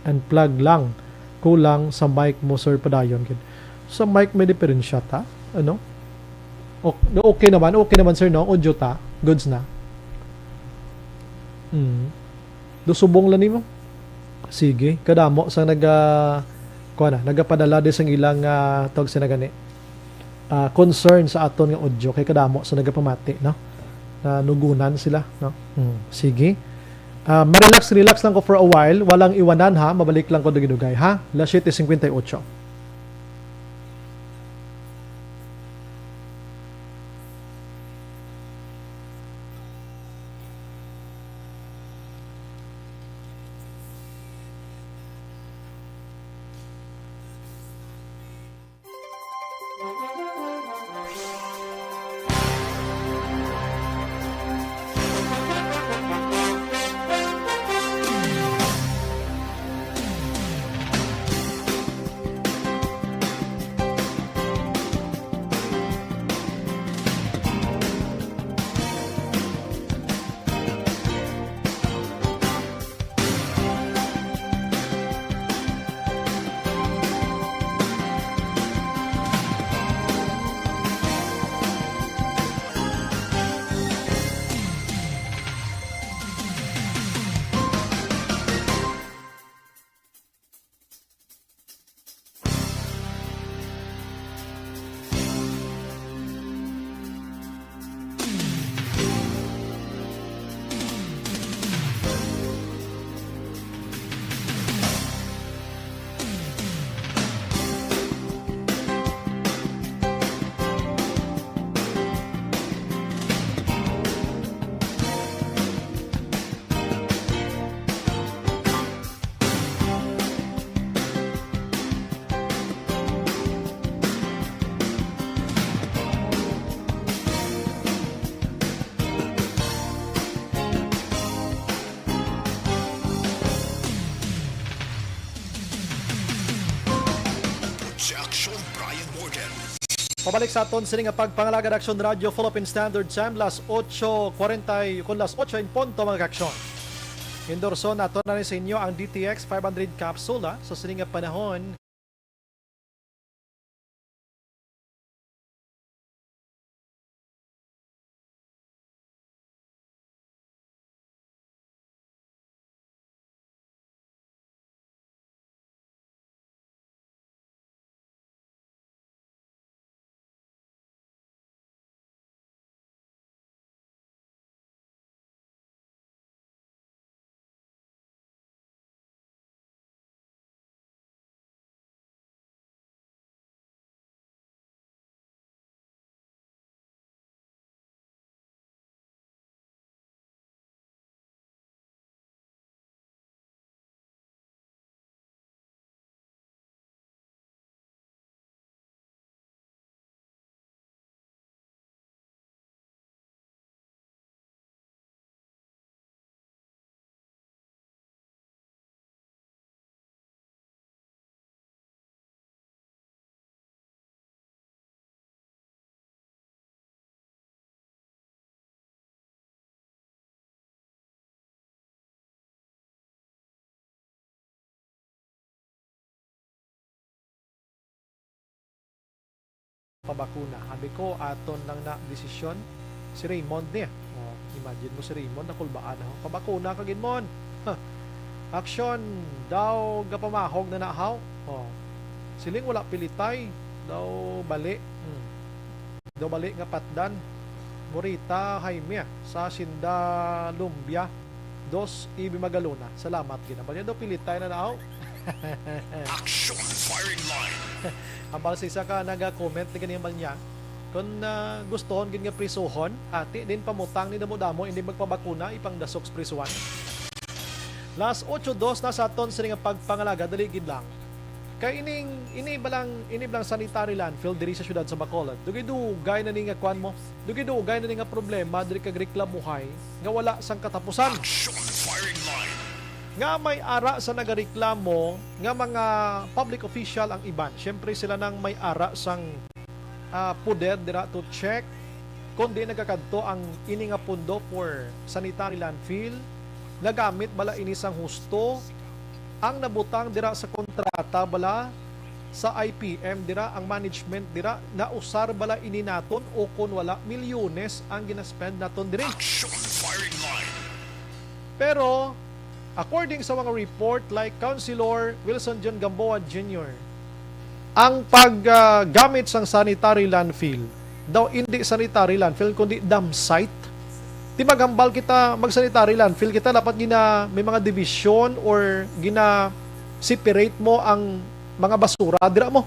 unplug lang, kulang sa mic mo, sir, padayon gid. Sa mic may diferensya ta, ano? Ok-, okay naman, okay naman, sir, no? Audio ta, goods na. Mm. Do subong lang nimo. Sige, kadamo sa naga-, kuha na, nagapadala di sang ilang, ah, tawag sa nagani, ah, concern sa aton nga audio kay kadamo sa nagapamati, no? Nanugunan sila, no? Hmm, sige. Ah, ma-relax, relax lang ko for a while. Walang iwanan, ha. Mabalik lang ko dugay-dugay, ha. Las siete cincuenta y ocho. Production, Brian Morgan. Pabalik sa aton sini nga pagpangalagad, Action Radio, Philippine Standard Time, las ocho cuarenta y, kun las ocho en punto, mga ka-aksyon. Endorso nato na ni sa inyo ang D T X five hundred capsula sa sini nga panahon. pabakuna. Abi ko, aton lang na desisyon si Raymond niya. Oh, imagine mo si Raymond, nakulbaan ako. Pabakuna ka gid, Mon. Ha. Aksyon daw gapamahog na nahaw. Oh. Siling wala pilitay daw bali. Hmm. Daw bali nga patdan. Morita Jaime sa Sinda Lumbia. Dos Ibi Magalona. Salamat gid. Ang bali daw pilitay na naaw. Action firing line. Ang bali sa isa ka naga-comment ni ganyan man niya. Kung ah, gustohon gid nga prisuhon, ati din pamutang ni damo-damo hindi magpabakuna ipangdasok sa prisuhan. Las ocho dos na sa aton sini nga pagpangalaga, dali gid lang. Kay ining ini balang ini balang sanitary landfill diri sa siyudad sa Bacolod. Dugay-dugay na ni nga kwan mo. Dugay-dugay na ni nga problema diri kag reklamuhay nga wala sang katapusan. Action firing line. Nga may ara sa nagareklamo nga mga public official ang iban. Siyempre sila nang may ara sang ah, poder dira to check kon di nagakadto ang ini nga pundo for sanitary landfill. Nagamit bala ini sang husto? Ang nabutang dira sa kontrata bala sa I P M dira, ang management dira, nausar bala ini naton o kon wala, milyones ang ginaspend naton diri? Action firing line. Pero, according sa mga report like Councilor Wilson John Gamboa Junior, ang paggamit sang sanitary landfill, daw hindi sanitary landfill, kundi dump site. Di maghambal kita, mag-sanitary landfill kita, dapat gina, may mga division or gina-separate mo ang mga basura, dira mo.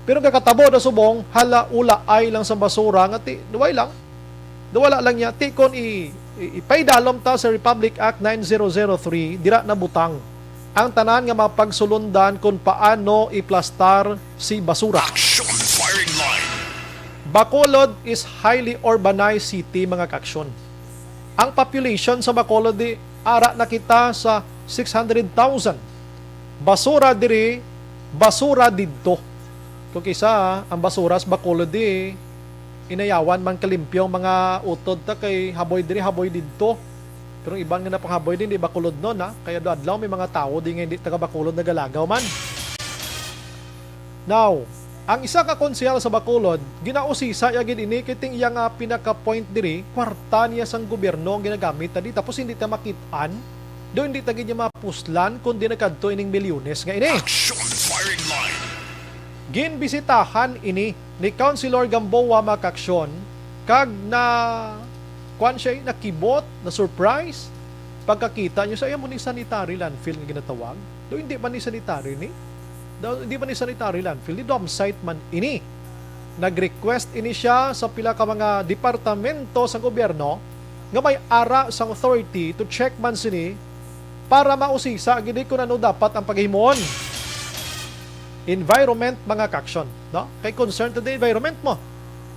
Pero kakatabo na subong, hala, ulaay lang sa basura, nga ti, duway lang. Duwala lang niya, ti kon i, i, ipaidalom ta sa Republic Act nine zero zero three, dira nabutang ang tanan nga mapagsulundan kung paano iplastar si basura. Action firing line. Bacolod is highly urbanized city, mga kaaksyon. Ang population sa Bacolod di ara na kita sa six hundred thousand. Basura diri, basura didto. Kung kisa, ang basura sa Bacolod di inayawan man kalimpyo ang mga utod ta kay haboy diri, haboy didto. Pero iban nga napanghaboy din, di Bacolod nun, ha? Kaya adlaw may mga tawo di nga hindi taga Bacolod nagalagaw man. Now, ang isa ka konsehal sa Bacolod, ginausisa iya gid ini kay ting iya nga pinaka-point diri, kwarta niya sang gobyerno ang ginagamit ta di, tapos hindi ta makit-an, do hindi ta gid niya mapuslan kung di nagkadto ining milyones nga ini. Action firing line. Ginbisitahan ini ni Councilor Gamboa, mga kaaksyon, kag na, kuwan siya, nakibot, na-surprise pagkakita niyo sa iya mo ni sanitary landfill nga ginatawag. Do hindi man ni sanitary ni? Do, hindi man ni sanitary landfill, ni dump site man ini. Nag-request ini siya sa pila ka mga departamento sa gobyerno nga may ara sang authority to check man sini para mausisa gid kung ano dapat ang paghimuon. Environment, mga kaaksyon, no? Kay concern to the environment mo.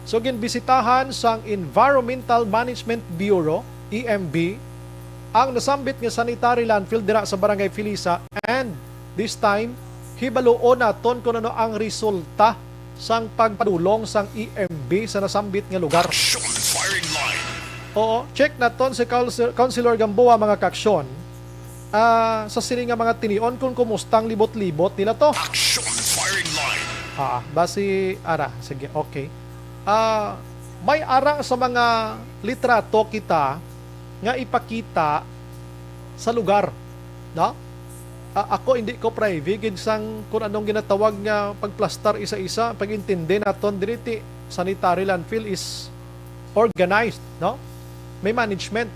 So, ginbisitahan sang Environmental Management Bureau, E M B, ang nasambit nga sanitary landfill dira sa Barangay Felisa, and this time, hibaluon naton kung ano ang resulta sang pagpadulong sang E M B sa nasambit nga lugar. Action firing line. Oo, check naton si Council-, Councilor Gamboa, mga kaaksyon, ah, sa sini nga mga tinion kung kumusta ang libot-libot nila to. Action firing line. Ah, basi, ara, sige, okay. Ah, may ara sa mga litrato kita nga ipakita sa lugar, no? A-, ako, hindi ko privy gid sang kun anong ginatawag nga pagplastar isa-isa, pag-intindi naton diri, ti sanitary landfill is organized, no? May management.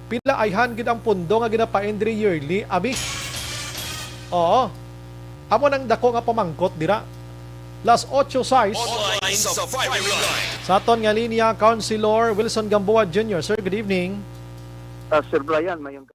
Pila ayhan gid ang pondo nga ginapain diri yearly, abi? Oo. Amo nang dako nga pamangkot dira. Las ocho sais. Online sa firing line. Sa aton nga linya, Councilor Wilson Gamboa Junior. Sir, good evening. Ah, Sir Brian, mayong